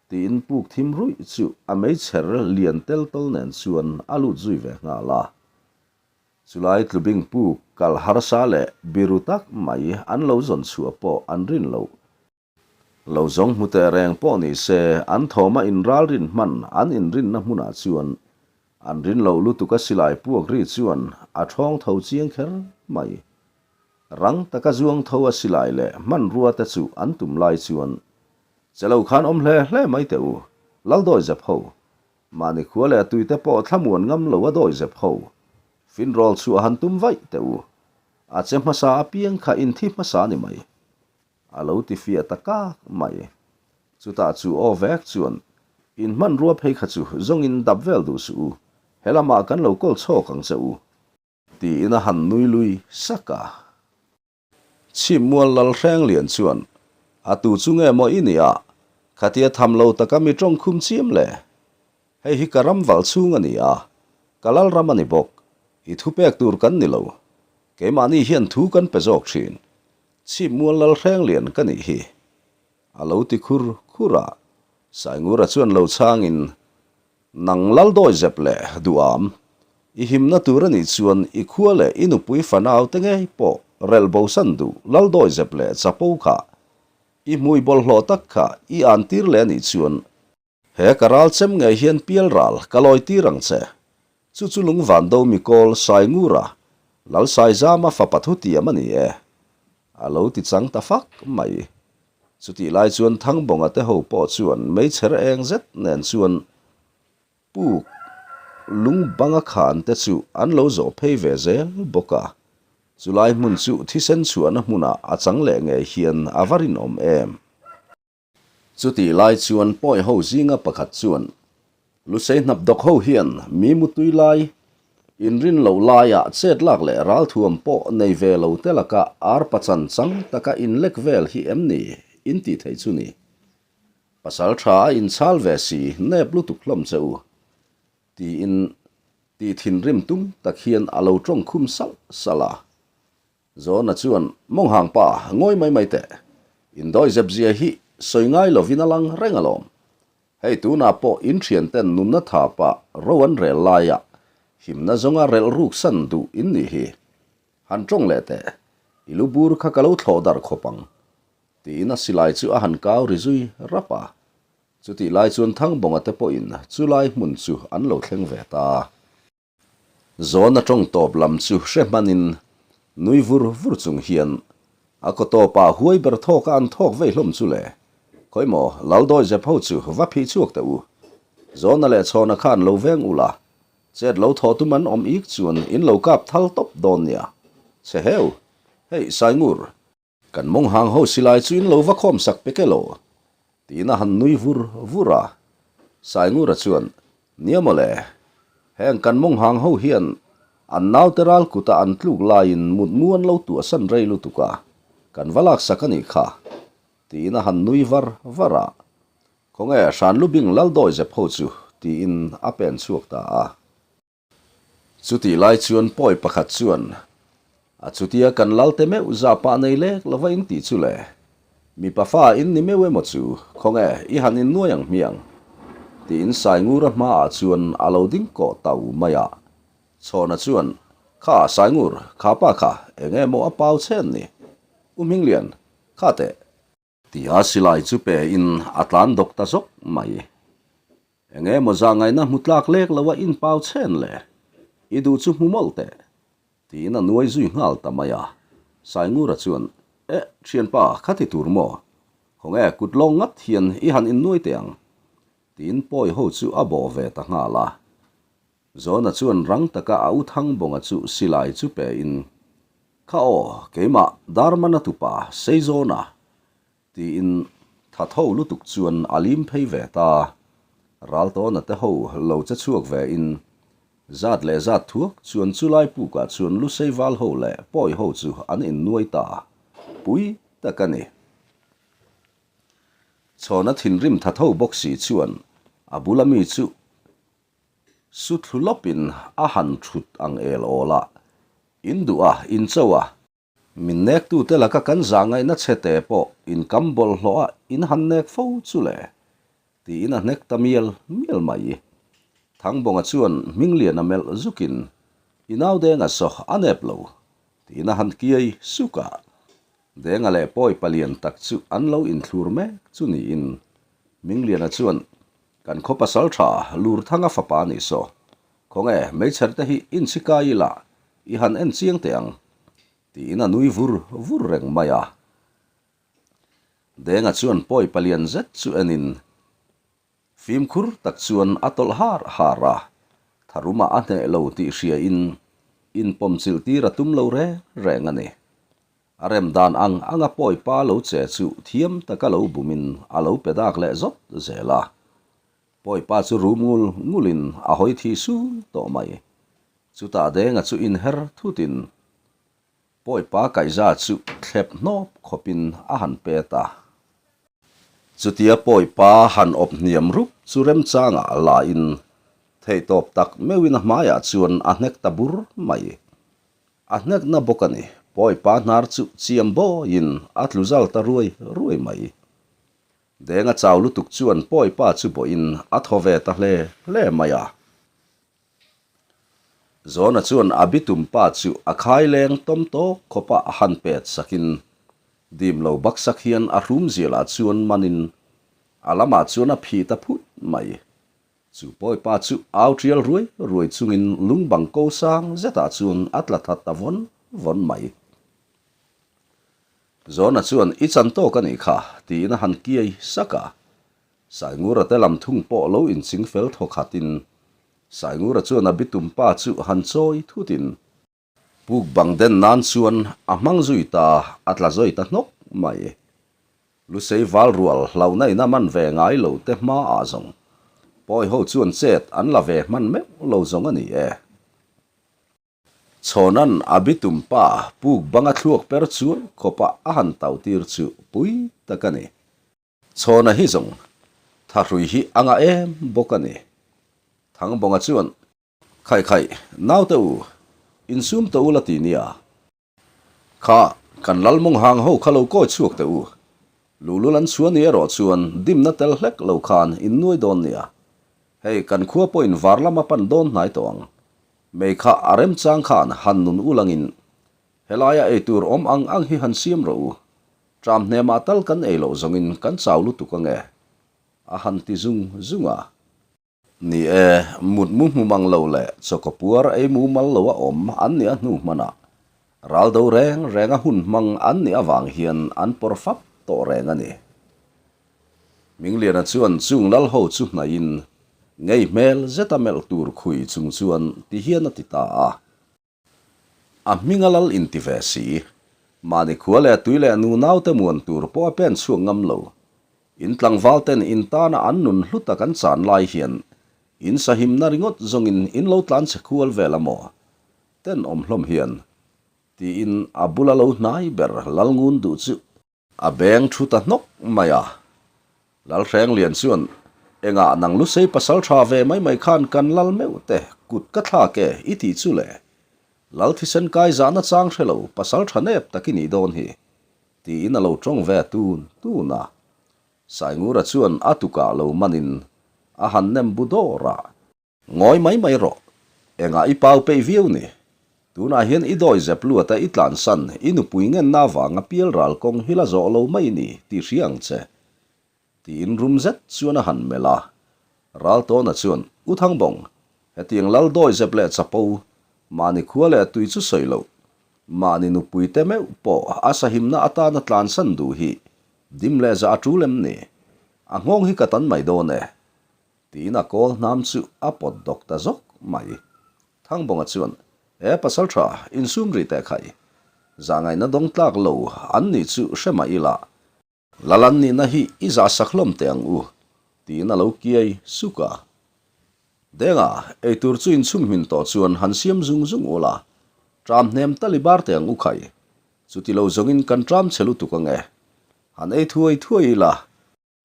tiin puk thim ruih chu a meichher lian tel tawl nen chuan a lut zui ve nghal a. Chulai tlubing puk kal harsa leh biru tak mai an lo zawn chhuah pawh an rin loh. Lo zawng hmu teh reng pawh ni se, an thawma inralrin hman an inrinna hmunah chuan an rin loh lutuk a silai puak ri chuan a thawng tho chiang kher mai. Rang taka zuang tho a silai leh hmanrua te chu an tum lai chuan che lo khan awm hle hle mai teh u, lal dawi zep ho. Mahni khua leh tuite pawh thlamuan ngam lo a dawi zep ho. Finrawl chhuah han tum vaih teh u. A che hmasa apiang kha inthi hmasa ni mai. A lo ti fiah ta kak mai. Chutah chu aw vek chuan, In hmanrua phei kha chu zawngin dap vel duh suh u, he lamah kan lo kawl chhawk ang che u. Tiin a han nui lui sak a. Chhimmual Lalhrenglian chuan. A tu chu nge maw i nih a? Khatia tham lo taka mi tawng khum chiam le? Hei hi ka ram val chhung a ni a, ka lal ram a ni bawk. I thu pek tur kan ni lo. Keimahni hian thu kan pe zawk thin. Chhip mual lal hreng lian ka nih hi. A lo ti khur khur a. Saingura chuan lo chhangin, Nang lal dawi zep leh duham, i himna tur a nih chuan i khua leh i nupui fanau te ngei pawh relh bosan duh lal dawi zep leh chapo kha i hmui bawlhhlawh tak kha i an tir leh a nih chuan he ka ral chem ngei hian pial ral ka lawi tir ang che. Chu chu lungvan do mikawl Saingura lal Saizama fapa thutiam a ni e. A lo ti chang ta fak mai. Chutih lai chuan Thangbawnga te ho pawh chuan meichher eng zet nen chuan puk lung banga khan te chu an lo zawh phei ve zel bawk a. Chulai hmun chu thisen chhuahna hmunah a chang leh ngei hian a va rinawm em. Chutih lai chuan pawi ho zinga pakhat chuan, Lusei hnap dawk ho hian mi mutui lai, inrin loh laiah chet lak leh ralthuam pawh nei ve lo te laka ar pachan chang taka inlek vel hi em ni in tih theih chu ni. Pasal tha a inchhal ve si nep lutuk hlawm che u, tiin tih thinrim tum tak hian a lo tawng khum salh salh a. Zawna chuan, Mawnghang pa, ngawi mai mai teh. Indawi zep zia hi sawi ngai lovin a lang reng alawm. Hei tunah pawh in thianten nunna tha pah ro an rel laia himna zawnga relh ruk san duh in nih hi. Han tawng leh teh, i lu bur kha ka lo thlawh darh khawp ang. Tiin a silai chu a han kau ri zui rap a. Chutih lai chuan Thangbawnga te pawhin chulai hmun chu an lo thleng ve ta. Zawna tawng tawp lam chu hre hmanin nui vur vur chung hian a kaw tawpah huai ber thawka an thawk vei hlawm chu le. Khawi maw, Laldawi zep ho chu va phih chhuak teh u. Zawna leh Chhawna khan lo veng ula, chet lo thawh tum an awm ik chuan in lo kap thal tawp dawn nia. Chhe heu, hei Saingur, Kan mawng hang ho silai chu in lo va khawm sak pek elaw? tiin a han nui vur vur a. Saingura chuan, Nia mawle, heng kan mawng hang ho hian an naute ral kuta an tluk laiin mutmu an lo tuahsan rei lutuk a, kan va laksak a nih kha, tiin a han nui var var a. Khawnge Hranlubing Laldawi zep ho chu, tiin a pen chhuak ta a. Chutih lai chuan pawi pakhat chuan, A chutia kan lalte meuh zah pah nei lek lova in tih chu le? Mipa fa in ni meuh emaw chu, khawnge i han innuai ang hmiang? Tiin Saingura hmaah chuan a lo ding kawh tau mai a. Chhawna chuan, Kha Saingur, kha pa kha, eng emaw a pau chhen ni? U Hminglian, kha teh. Tia silai chu pe in a tlan dawk ta zawk mai. Enge maw zah ngaihna hmu tlak lek lo a in pau chhen le? I duh chu hmu mawlh teh. Tiin a nuai zui nghal ta mai a. Saingura chuan, Eh, thianpa, kha ti tur maw? Khawnge kut lawng ngat hian i han innuai teh ang. Tiin pawi ho chu a bawh ve ta nghal a. Zawna chuan rang taka a u Thangbawnga chu silai chu pe in, Kha aw, keimah Darmana tupa Seizawna, tiin tha tho lutuk chuan a lim phei ve ta. Raltawna te ho lo che chhuak ve in, zat leh zat thuak chuan chulai pukah chuan Lusei val ho leh Pawi ho chu an innuai ta pui tak a ni. Chhawna thinrim tha tho bawk si chuan a bula mi chu Su thlu lawpin a han thut ang el awl a, in duh a, in cho a. Min nektute laka kan zah ngaihna chhe te pawh in kam bawlhhlawh a in han nek fo chu le, tiin a hnek ta mial mial mai. Thangbawnga chuan Hmingliana melh zukin, I nau Denga saw a nep lo, tiin a han kiai suk a. Denga leh pawi palian tak chu an lo inthlur mek chu niin Hmingliana chuan Kan khaw pasal tha Lurthanga fapa a nih saw. Khawnge, meichher te hi inchhikai ila i han en chiang teh ang, tiin a nui vur vur reng mai a. Denga chuan pawi palian zet chu enin fimkhur tak chuan a tawlh har har a, tharumah a hneh lo tih hriain inpawmchilh tir a tum lo reng reng a ni. A rem dan ang anga pawi pa lo che chu thiam taka lo bumin a lo pe dak leh zawt zel a. Pawi pa chu rum ngul ngulin a hawi thi sul tawh mai. Chutah Denga chu inher thutin pawi pa kaihza chu thlep hnawp khawpin a han pet a. Chutia pawi pa han awp hniam rup chu remchangah la in theihtawp tak meuhin a hmaiah chuan a hnek ta bur mai. A hnekna bawk a ni. Pawi pa hnar chu chiam bawiin a tlu zal ta ruai ruai mai. Denga chau lutuk chuan pawi pa chu bawhin a thaw ve ta hle hle mai a. Zawna chuan a bitum pa chu a khai leng tawm tawk khawpa a han pet sakin dim lo baksak hian a hrum zialah chuan manin a lamah chuan a phih ta phut mai. Chu pawi pa chu au tial ruai ruai chungin lung bang ko sang zetah chuan a tla that ta vawn vawn mai. Zawna chuan i chan tawk a nih kha tiin a han kiai sak a. Saingura te lam thung pawh lo inching fel thaw khatin Saingura chuan a bitum pa chu han chawi thutin Puk bang den nan chuan a hmang zui ta, a tla zawi ta hnawk mai. Lusei val rual hlauhna ina man ve ngai lo te hma ah zawng pawi ho chuan chet an la ve hman meuh lo zawng a ni e. Chhawnan a bitum pa puk bang a thluak per chuai khawpa a han tau tir chu pui tak a ni. Chhawna hi zawng thahrui hi a ngah em bawk a ni. Thangbawnga chuan Khai khai, naute u, insum tawh u la ti nia. Kha, kan lal mawng hang ho kha lo kawi chhuak teh u. Luhlul an chhuah ni erawh chuan dimna tel hlek lo khan in nuai dawn nia. Hei, kan khua pawhin var lama pan dawn hnai tawh ang. Mei kha a remchang khan han nun u langin helaia eitur awm ang ang hi han siam rawh u. Tram hnemah tal kan ei loh zawngin kan chau lutuk ange, a han ti zung zung a. Ni e, mut mu hmu mang lo leh chawkaw puar ei mu mal lo a awm an nih a hnu hmanah ral do reng reng a hun hmang an nih avang hian an pawr fap tawh reng a ni. Mingliana chuan chung lal ho chu hnaihin ngei hmel zeta melh tur khui chung chuan ti hian a ti ta a. A hming a lal inti ve si. Mahni khua leh tui leh nu naute muan tur pawh a pen chhuak ngam lo. In tlangval ten in tana an nun hlu tak an chan lai hian in sahimna ringawt zawngin in lo tlan chhe khual vel a maw? Tenawm hlawm hian tiin a bula lo hnai ber lal ngun duh chu A beng thu ta hnawk mai a. Lalhrenglian chuan, Engah nang Lusei pasal tha ve mai mai khan kan lal meuh te kut ka thlak e i tih chu le. Lal thisen kai zahna chang hre lo pasal tha nep tak i nih dawn hi, tiin a lo tawng ve tun tun a. Saingura chuan a tukah lo manin a han nem bu dawr a. Ngawi mai mai rawh. Engah i pau peih viau ni? Tunah hian i dawi zep luat a i tlansan i nupui ngenna avanga pial ral kawng hi la zawh lo mai ni tih hria ang che. Tiin rum zet chuan a han melh a. Raltawna chuan, U Thangbawng, hetiang lal dawi zep leh chapo, mahni khua leh tui chu sawi loh, mahni nupui te meuh pawh a sahimna atana tlansan duh hi dim leh zah a tul em ni? A nghawng hi ka tan mai dawn e. Tiin a kawl hnam chu a pawt dawk ta zawk mai. Thangbawnga chuan, E pasal tha, insum rih teh khai. Zahngaihna dawng tlak lo an nih chu hre mah ila, Lal an nihna hi i zah sak hlawm teh ang u, tiin a lo kiai suk a. Denga, eitur chu inchhum hmin tawh chuan han siam zung zung ula, tram hnem tal i bar teh ang u khai. Chuti lo zawngin kan tram chhe lutuk ange. Han ei thuai thuai ila,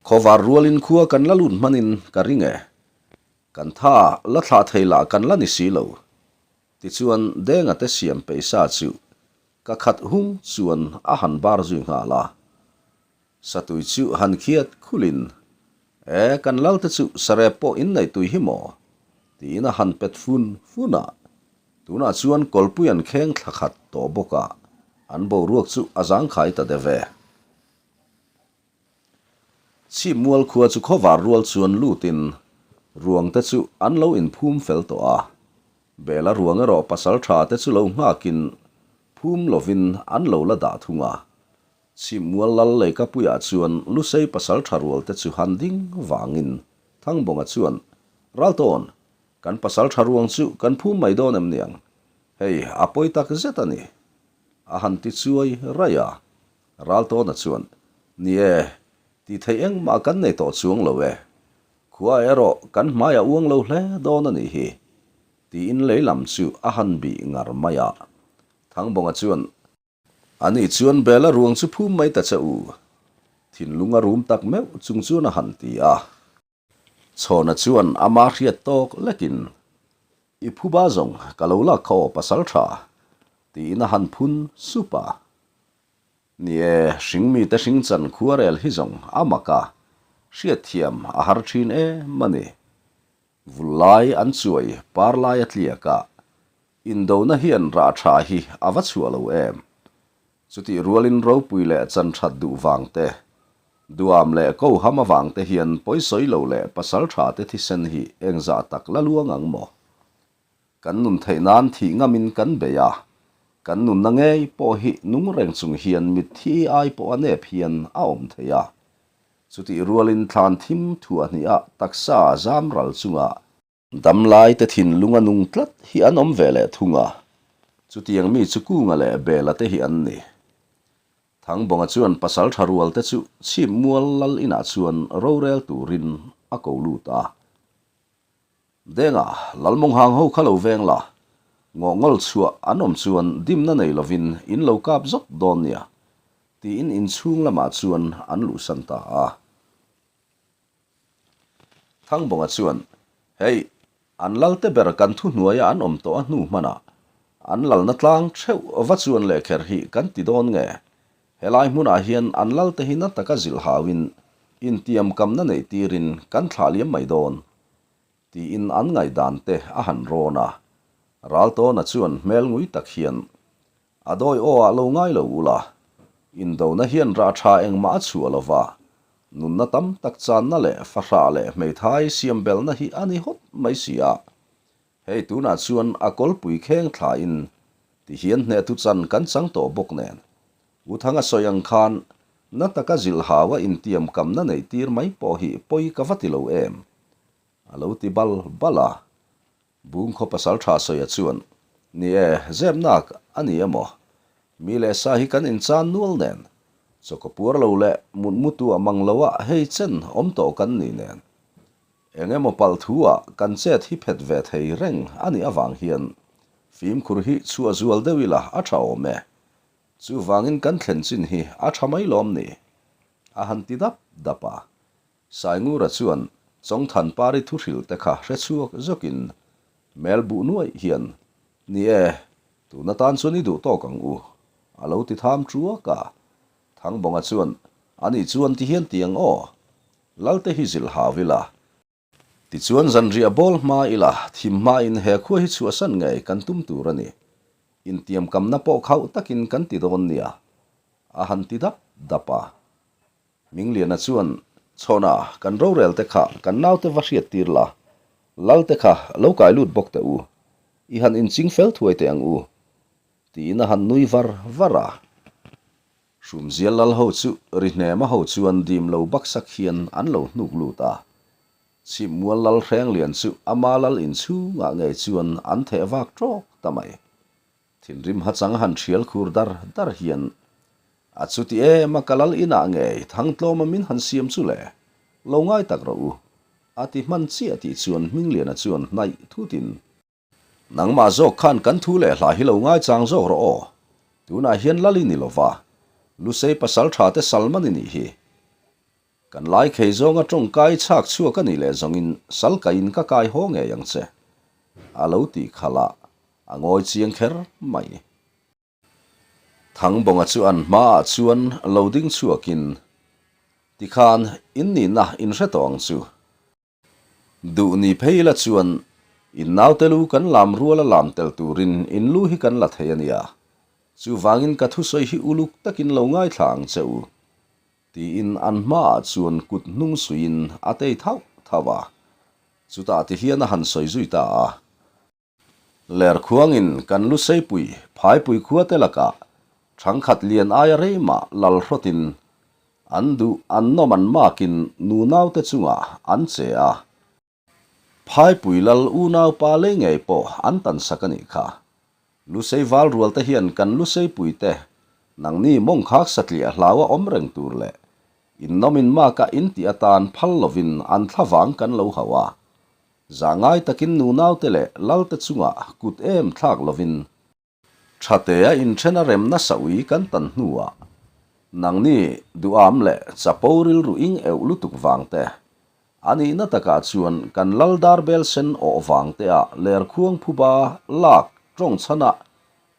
Khawvar rualin khua kan la lut hmanin ka ring e. Kan tha la thlah thei lah kan la ni si lo. Tichuan Denga te siam peisa chu ka khat hung chuan a han bar zui nghal a. Satui chu han khiat khulin, E, kan lal te chu sarep pawh in neih tui hi maw? tiin a han pet fun fun a. Tunah chuan kawlpui an kheng thla khat tawh bawk a, an boruak chu a zangkhai ta deuh e. Chhipmual khua chu khawvar rual chuan lutin ruang te chu an lo inphum fel tawh a, Bela ruang erawh pasal tha te chu lo nghakin phum lovin an lo la dah thung a. Chhipmual lal leikapuiah chuan Lusei pasal tha rual te chu han ding vangin Thangbawnga chuan, Raltawn, kan pasal tha ruang chu kan phum mai dawn em niang? Hei, a pawi tak zet a ni, a han ti chuai raih a. Raltawna chuan, Ni e, tih theih engmah kan nei tawh chuang lo e. Khua erawh kan hmaiah uang lo hle dawn a nih hi, tiin lei lam chu a han bih ngar mai a. Thangbawnga chuan, A nih chuan Bela ruang chu phum mai ta che u. Thinlung a rum tak meuh chung chuan a han ti a. Chhawna chuan ama hriat tawk lekin, I phuba zawng ka lo lak kha aw pasal tha, tiin a han phun sup a. Ni e, hringmite hringchan khuarel hi zawng a mak a, hriatthiam a har thin em a ni. Vul lai an chuai par lai a tliak a, indona hian rah tha hi a va chhuah lo em. Chutih rualin ropui leh chan that duh vang te, duam leh koham avang te hian pawisawi lo leh pasal tha te thisen hi engzah tak la luang ang maw? Kan nun theih nan thih ngamin kan bei a, kan nunna ngei pawh hi nung reng chung hian mitthi ai pawh a nep hian a awm thei a. Chutih rualin thlan thim thuah hniha taksa zam ral chungah Damlai te thinlung a nung tlat hi an awm ve leh thung a, chutiang mi chu Kunga leh Bela te hi an ni. Thangbawnga chuan pasal tha rual te chu chhip mual lal inah chuan rorel turin a ko lut a. Denga, Lalmawnghang ho kha lo veng la, ngawhngawl chhuah an awm chuan dimna nei lovin in lo kap zawk dawn nia, tiin inchhung lamah chuan an luhsan ta a. Thangbawnga chuan, Hei, an lalte ber kan thuhnuaia an awm tawh a hnu hmanah an lalna tlang theuh va chuan leh kher hi kan ti dawn nge? Helai hmunah hian an lalte hi na taka zilh hauin intiamkamna neih tirin kan thlah liam mai dawn, tiin an ngaihdan te a han rawn a. Raltawna chuan hmel ngui tak hian, A dawi aw ah lo ngai lo ula, indona hian rah tha engmah a chhuah lo va, nunna tam tak channa leh fahrah leh hmeithai siam belhna hi a ni hawt mai si a. Hei tunah chuan a kawlpui kheng thlain ti hian hnehtu chan kan chang tawh bawk nen. U Thanga sawi ang khan na taka zilh hau a intiam kamna neih tir mai pawh hi pawi ka va ti lo em? A lo ti bal bal a. Bungkhaw pasal tha sawia chuan, Ni e, zepnak a ni emaw? Mi leh sa hi kan inchan nual nen, chawkaw puar lo leh mutmutu a mang lo a hei chen awm tawh kan ni nen. Eng emaw palh thu ah kan chet hi phet ve thei reng a nih avang hian fimkhur hi chhuah zual deuh ila a tha awm e. Chuvangin kan thlen chin hi a tha mai lawm ni? A han ti dap dap a. Saingura chuan Chawngthan Pari thuhrilh te kha hre chhuak zawkin hmel buh nuaih hian, Ni e, tun atan chuan i duh tawk ang u, a lo ti tham ṭuak a. Thangbawnga chuan, Ani chuan ti hian ti ang aw, Lalte hi zilh hau ila. Tichuan zanriah bawl hma ila, thim hmain he khua hi chhuahsan ngei kan tum tur a ni. Intiamkamna pawh khauh takin kan ti dawn nia, a han ti dap dap a. Mingliana chuan, Chhawna, kan rorel te kha kan naute va hriat tir la, Lal te kha lo kai lut bawk teh u, i han inching fel thuai teh ang u, tiin a han nui var var a. Hrumzial Lal ho chu Rihnema ho chuan dim lo baksak hian an lo hnuk lut a. Chhipmual Lal Hrenglian chu ama Lal inchhungah ngei chuan an theh vak tawk ta mai. Thinrim hachang han thial khur dar dar hian a chuti em a ka lal inah ngei thangtlawma min han siam chu le, lo ngai tak rawh u, a ti hman chiah tih chuan Hmingliana chuan hnaih thutin, Nangmah zawk khan kan thu leh hla hi lo ngaichang zawk rawh aw, tunah hian lal i ni lova, Lusei pasal tha te Salman i nih hi. Kan lai khei zawnga tawngkai chhak chhuak a nih leh zawngin sal kaiin ka kai haw ngei ang che, a lo tih khalh a, a ngawi chiang kher mai. Thangbawnga chu an hmaah chuan lo ding chhuakin, Tikhan in nihna in hre tawh ang chu. Duh ni phei ila chuan in naute lu kan lam ruala lam tel turin in lu hi kan la thei a nia. Chuvangin ka thusawi hi uluk takin lo ngaithla ang che u. Tiin an hmaah chuan kut hnung suiin a tei thauh thauh a. Chutah tihian a han sawi zui ta a. Lerkhuangin kan Luseipui, Phaipui khuate lakah thangkhat lian aia rei mah lal hrawtin an duh an nawm an makin nunaute chungah an che a. Phaipui lal unaupa lei ngei pawh an tansak a nih kha. Lusei val rualte hian kan Luseipuite nangni mawngkhak satliah hlaua awm reng tur leh innawmin maka intih atan phal lovin an thlavang kan lo hauh a. Zahngai takin nunaute leh lalte chungah kut em thlak lovin Thatea inthen a rem nasa ui kan tan hnuah. Nangni duham leh chapo rilru ing euh lutuk vang te, a nihna takah chuan kan lal dar bel sen awh vang te ah lerkhuang phuba lak tawng chhanah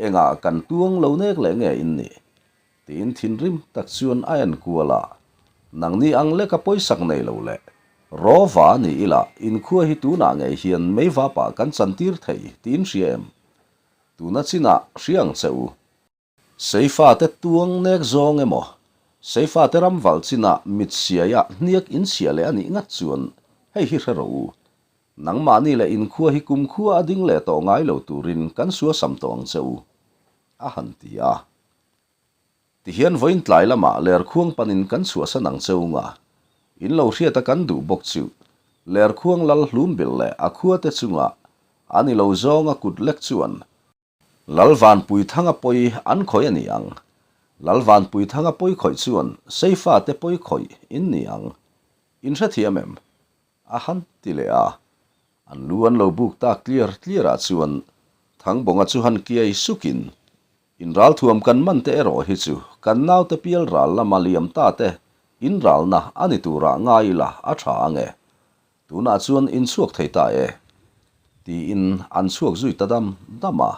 engah kan tuang lo nek leh nge in nih? Tiin thinrim tak chuan a en kual a, Nangni ang leka pawisak nei lo leh rawva ni ila inkhua hi tunah ngei hian meivapah kan chantir thei tiin hria em? Tuna chinah hria ang che u. Seifate tuang nek zawng emaw, Seifate ram valh chinah mit siaia hniak inchhiah leh a nih ngat chuan hei hi hre rawh u. Nangmahni leh inkhua hi kumkhua a ding leh tawh ngai lo turin kan suasam tawh ang che u, a han ti a. Tihian vawiin tlai lamah Lerkhuang panin kan chhuahsan ang che unga, in lo hriata kan duh bawk chu Lerkhuang lal hlumbil leh a khuate chunga a ni lo zawnga kut lek chuan Lal Vanpuithanga pawi an khawih a ni ang. Lal Vanpuithanga pawi khawih chuan Seifate pawi khawih in ni ang. In hrethiam em? A han ti leh a. An lu an lo buk tak tliar tliarah chuan Thangbawnga chu han kiai sukin, In ralthuam kan man te erawh hi chu kan naute pial ral lama liam ta te in ralna a ni turah ngai ila a tha ang e. Tunah chuan in chhuak thei ta e. Tiin an chhuak zui ta dam dam a.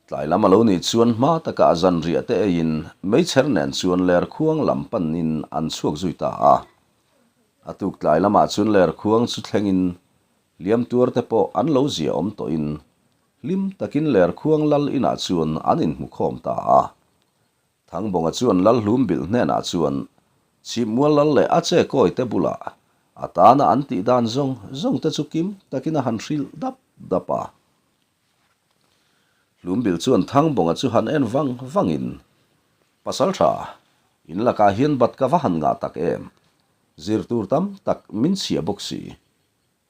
Tlai lam a lo nih chuan hma takah zanriah te eiin meichher nen chuan lerkhuang lam panin an chhuak zui ta a. A tuk tlai lamah chuan lerkhuang chu thlengin hliam tuar te pawh an lo zia awm tawhin hlim takin lerkhuang lal inah chuan an inhmukhawm ta a. Thangbawnga chuan lal hlum bilh hnenah chuan Chhipmual lal leh a che kawi te bulah a tana an tih dan zawng zawng te chu kim takin a han hrilh dap dap a. Hlumbil chuan Thangbawnga chu han en vang vangin, Pasal tha, in lakah hian bat ka va han ngah tak em? Zir tur tam tak min chhia bawk si.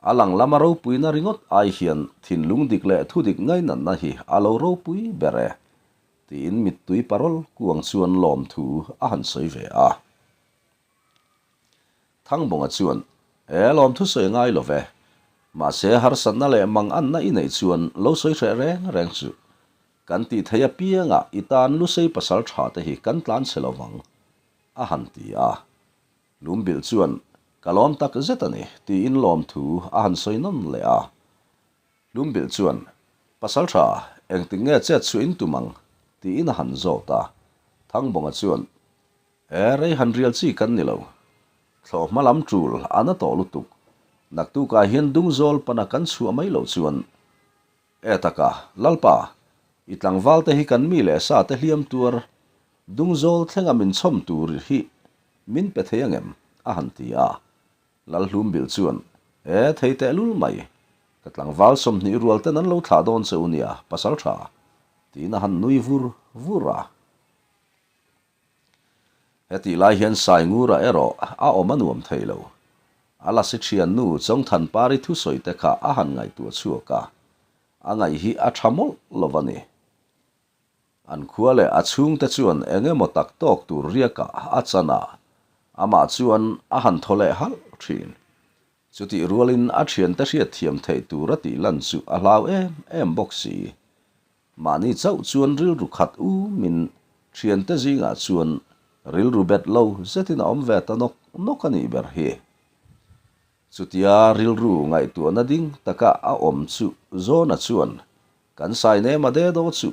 A lang lama ropuina ringawt ai hian thinlung dik leh thudik ngainatna hi a lo ropui ber e, tiin mittui parawl kuang chuan lawmthu a han sawi ve a. Thangbawnga chuan, E, lawmthu sawi ngai lo ve. Mahse, harsatna leh manganna i neih chuan lo sawi hreh reng reng chu. Kan tih theih apiangah i tan Lusei pasal tha te hi kan tlan chhe lo vang, a han ti a. Lumbilh chuan, Ka lawm tak zet a ni, tiin lawmthu a han sawi nawn leh a. Lumbilh chuan, Pasal tha, engtik nge chet chhuah in tum ang? tiin a han zawt a. Thangbawnga chuan, E, rei han rial chi kan ni lo. Thlawh hma lam tul a na tawh lutuk. Naktukah hian dungzawl pana kan chhuah mai loh chuan. E taka, Lalpa, i tlangval te hi kan mi leh sa te hliam tuar dungzawl thlenga min chhawm tur hi min pe thei angem? a han ti a. Lalhlumbilh chuan, E, thei teh lul mai. Ka tlangval 20 rual ten an lo thlah dawn che u nia, pasal tha, tiin a han nui vur vur a. Hetih lai hian Saingura erawh a awm a nuam thei lo. A lasi thiannu Chawngthanpari thusawi te kha a han ngaihtuah chhuak a, a ngaih hi a tha mawlh lo a ni. An khua leh a chhungte chuan eng emaw tak tawk tur riakah a chan a, amah chuan a han thaw leh halh thin. Chutih rualin a thiante hriatthiam theih tur a tih lan chu a hlau em em bawk si. Mahni chauh chuan rilru khat umin thiante zingah chuan rilru bet lo zetin a awm ve ta nawk nawk a nih ber hi. Chutia rilru ngaihtuahna ding taka a awm chu Zawna chuan kan sai nem a de daw chu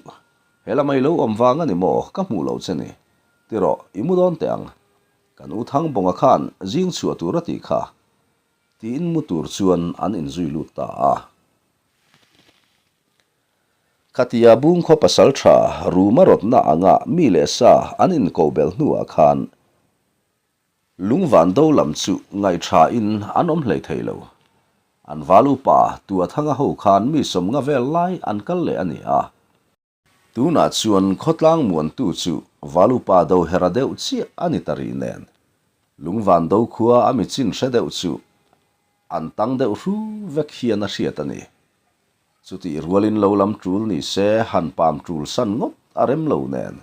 he lamah i lo awm vang a ni maw ka hmuh loh che ni tirawh i mu dawn teh ang kan u Thangbawnga khan zing chhuah tur a tih kha tiin mu tur chuan an inzui lut ta a. Khatia Bungkhaw pasal tha Ruma rawtna anga mi leh sa an inkoh belh hnuah khan Lungvan do lam chu ngaihṭhain an awm hlei thei lo. An val upa Tuathanga ho khan mi sawmnga vel lai an kal leh a ni a. Tunah chuan khawtlang muantu chu val upa Dohera deuh chiah a ni ta rih nen Lungvan do khua a mi chin hre deuh chu an tang deuh hru vek hian a hriat a ni. Chutih rualin lo lam tul ni se han pam tul san ngawt a rem lo nen.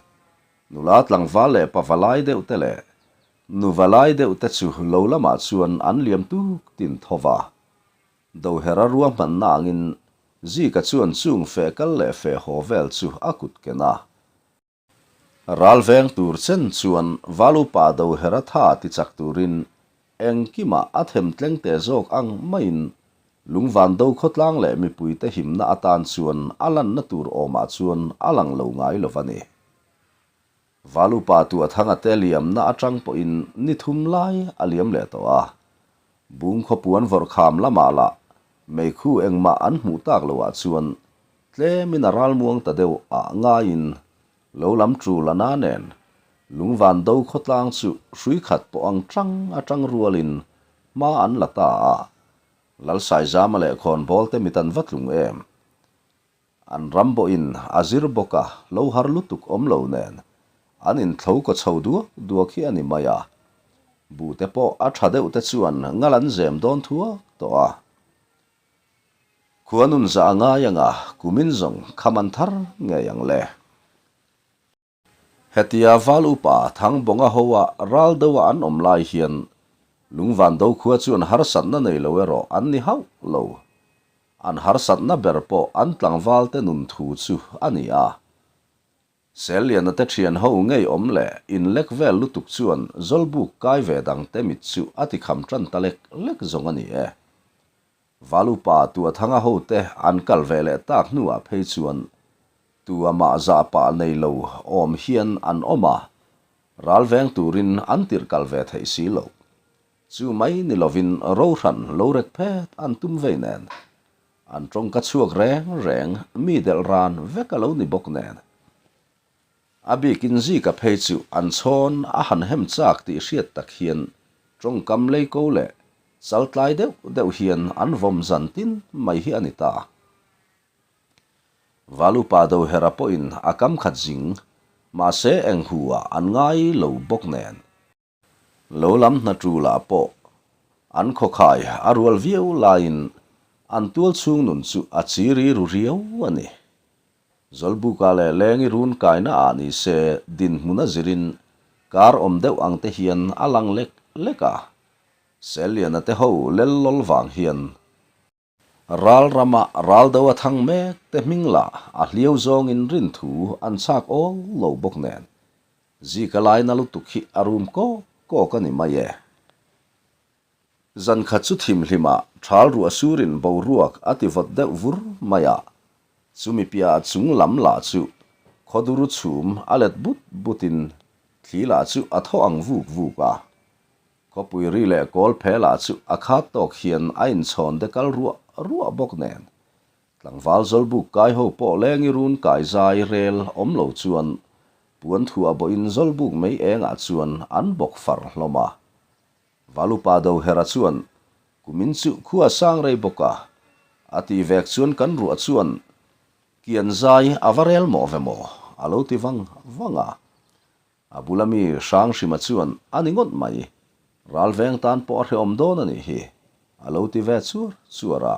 Nula tlangval leh pava lai deuh te leh nuva lai deuh te chu lo lamah chuan an liam tuk tin tho va. Dohera ruahmanna angin Zika chuan chung feh kal leh feh haw vel chu a kut ken a. Ral veng tur chen chuan Val upa Dohera tha ti chak turin engkimah a them tleng teh zawk ang maiin Lungvando khawtlang leh mipuite himna atan chuan a lanna tur awmah chuan a lang lo ngai lo va ni. Val upa Tuathanga te liamna atang pawhin ni thum lai a liam leh tawh a. Bung khawpuan vawrhkham lamah lah meikhu engmah an hmuh tak loah chuan tlemin a ralmuang ta deuh ah ngaiin lo lam tul a na nen Lungvando khawtlang chu hrui khat pawh ang tang atang rualin hma an la ta a. Lalsaizama leh Khawnbawl te mit an va tlung em? An ram bawhin a zir bawk a, lo har lutuk awm lo nen, an inthlo kaw chho duak duak hi a ni mai a. Buhte pawh a tha deuh te chuan ngal an zem dawn thuak tawh a. Khua nun zah a ngai ang a, kumin zawng kham an thar ngei ang le. Hetia Val upa Thangbawnga hoa ral deuha an awm lai hian Lungvando khua chuan harsatna nei lo erawh an ni hauh lo. An harsatna ber pawh an tlangvalte nun thu chu a ni a. Selliana te thian ho ngei awm leh inlek vel lutuk chuan Zawlbuk kai ve dangte mit chu a tikham tan ta lek lek zawng a ni e. Val upa Tuathanga hote an kal ve leh tak hnuah phei chuan tu amah zah pah nei lo awm hian an awm a, ral veng turin an tirh kal ve theih si loh. Chu mai ni lovin rohran lo rek phet an tum vei nen. An tawngka chhuak reng reng mi delh ran vek a lo ni bawk nen. A bikin Zika phei chu an chhawn a han hem chak tih hriat tak hian tawngkam leiko leh chaltlai deuh deuh hian an vawm zan tin mai hi a ni ta. Valupa Dohera pawhin a kam khat zing, mahse eng hu ah an ngai lo bawk nen. Lo lam hna ṭulah pawh an khawkhai a rual viau laiin an tual chhung nun chu a chiri ru riau a ni. Zawlbuka leh Lengi run kaina ah ni se dinhmun a zirin kar awm deuh ang te hian a lang lek lek a. Selliana te ho lel lawl vang hian Ral rama ral do a thang mek te hming lah a hliau zawngin rin thu an chhak awl lo bawk nen Zika laina lutuk hi a rum kawk kawk a ni mai e. Zan khat chu thimhlimah thal ruah surin boruak a ti vawt deuh vur mai a, chumi piah chung lam lah chu khawdur chhum a let but butin thli lah chu a thaw ang vuk vuk a. Khawpui ri leh kawl phelah chu a khat tawk hian a inchhawn de kal ruah ruah bawk nen. Tlangval Zawlbuk kai ho pawh lengi run kai zai rel awm lo chuan puan thuah bawhin Zawlbuk mei engah chuan an bawk far hlawm a. Valupa Dohera chuan kumin chu khua sang rei bawk a, a tih vek chuan kan ruah chuan kian zai a va rel mawh ve maw a lo ti vang vang a. A bula mi Hranghrima chuan a ni ngawt mai, ral veng tan pawh a hrehawm dawn a nih hi, a lo ti ve chuar chuar a.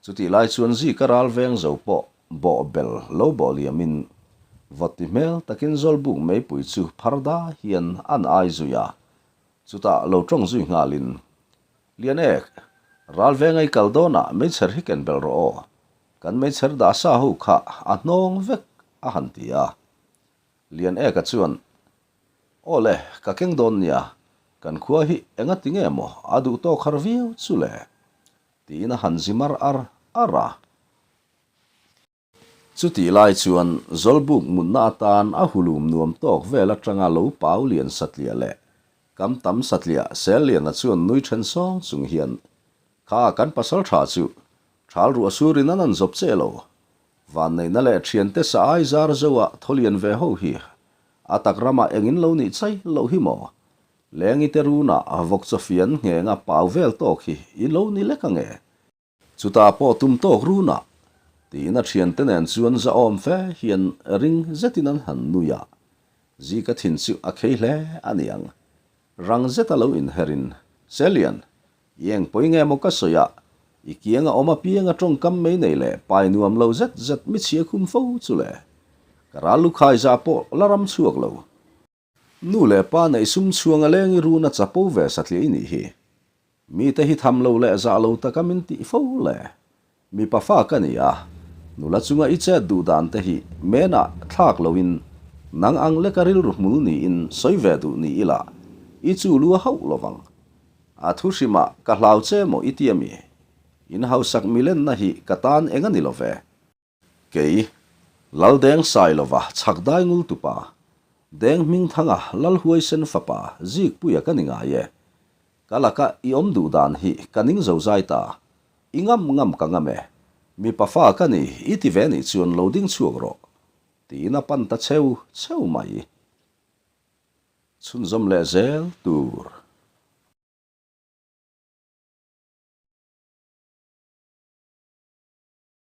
Chutih lai chuan Zika ral veng zo pawh bawh bel lo bawh liamin vawt ti hmel takin Zawlbuk meipui chu phar da hian an ai zui a. Chutah lo tawng zui nghalin, Lian ek, ral veng ei kal dawnah meichher hi ken belh rawh aw, kan meichher dah sa ho kha a hnawng vek, a han ti a. Lian Eka chuan, Aw le, ka keng dawn nia, kan khua hi enga ti nge maw a duh tawk har viau chu le? tiin a han zi mar ar ar a. Chutih lai chuan Zawlbuk mutna atan a hulum nuam tawk vel atanga lo pau lian satliah leh kam tam satliah Selliana chuan nui then sawng chung hian, Kha kan pasal tha chu thal ruah surin an an zawp che lo, Vanneihna leh thiante sa ai zar zoa thawlian ve ho hi a tak ramah engin lo nih chai loh hi maw? Lengi te runah vawk chawfian nghenga pau vel tawk hi i lo ni lek ange? Chutah pawh tum tawk runah tiin a thiante nen chuan zahawm fe hian ring zetin an han nui a, Zika thin chu a khei hle a niang. Rang zeta lo inherin, Selian, I eng pawi nge maw ka sawi a, i kianga awm apianga tawngkam mai nei leh pai nuam lo zet zet mi chhia khum fo chu le. Ka ral lukhai zah pawh la ram chhuak lo. Nu leh pa neih sum chhuang a leng i run a chapo ve satliah i nih hi. Mite hi tham lo leh zah lo taka min tih fo le. Mipa fa ka ni a, nula chunga i chet duh dan te hi menah thlak loin. Nang ang leka rilru hmul niin sawi ve duh ni ila, i chu lu a hauh lo vang. A thu hrimah ka hlau che maw i ti ami? In hausak milenna hi ka tan eng a ni lo ve. Kei, Lal Deng Sailova chhak dai ngul tupa, Deng Hmingthanga Lal Huaisen fapa Zikpuia ka ni ngai e. Ka laka i awm duh dan hi ka ning zo zai ta. I ngam ngam ka ngam e. Mipa fa ka ni i ti ve nih chuan lo ding chhuak rawh. Tiin a pan ta cheu cheu mai. Chhunzawm leh zel tur.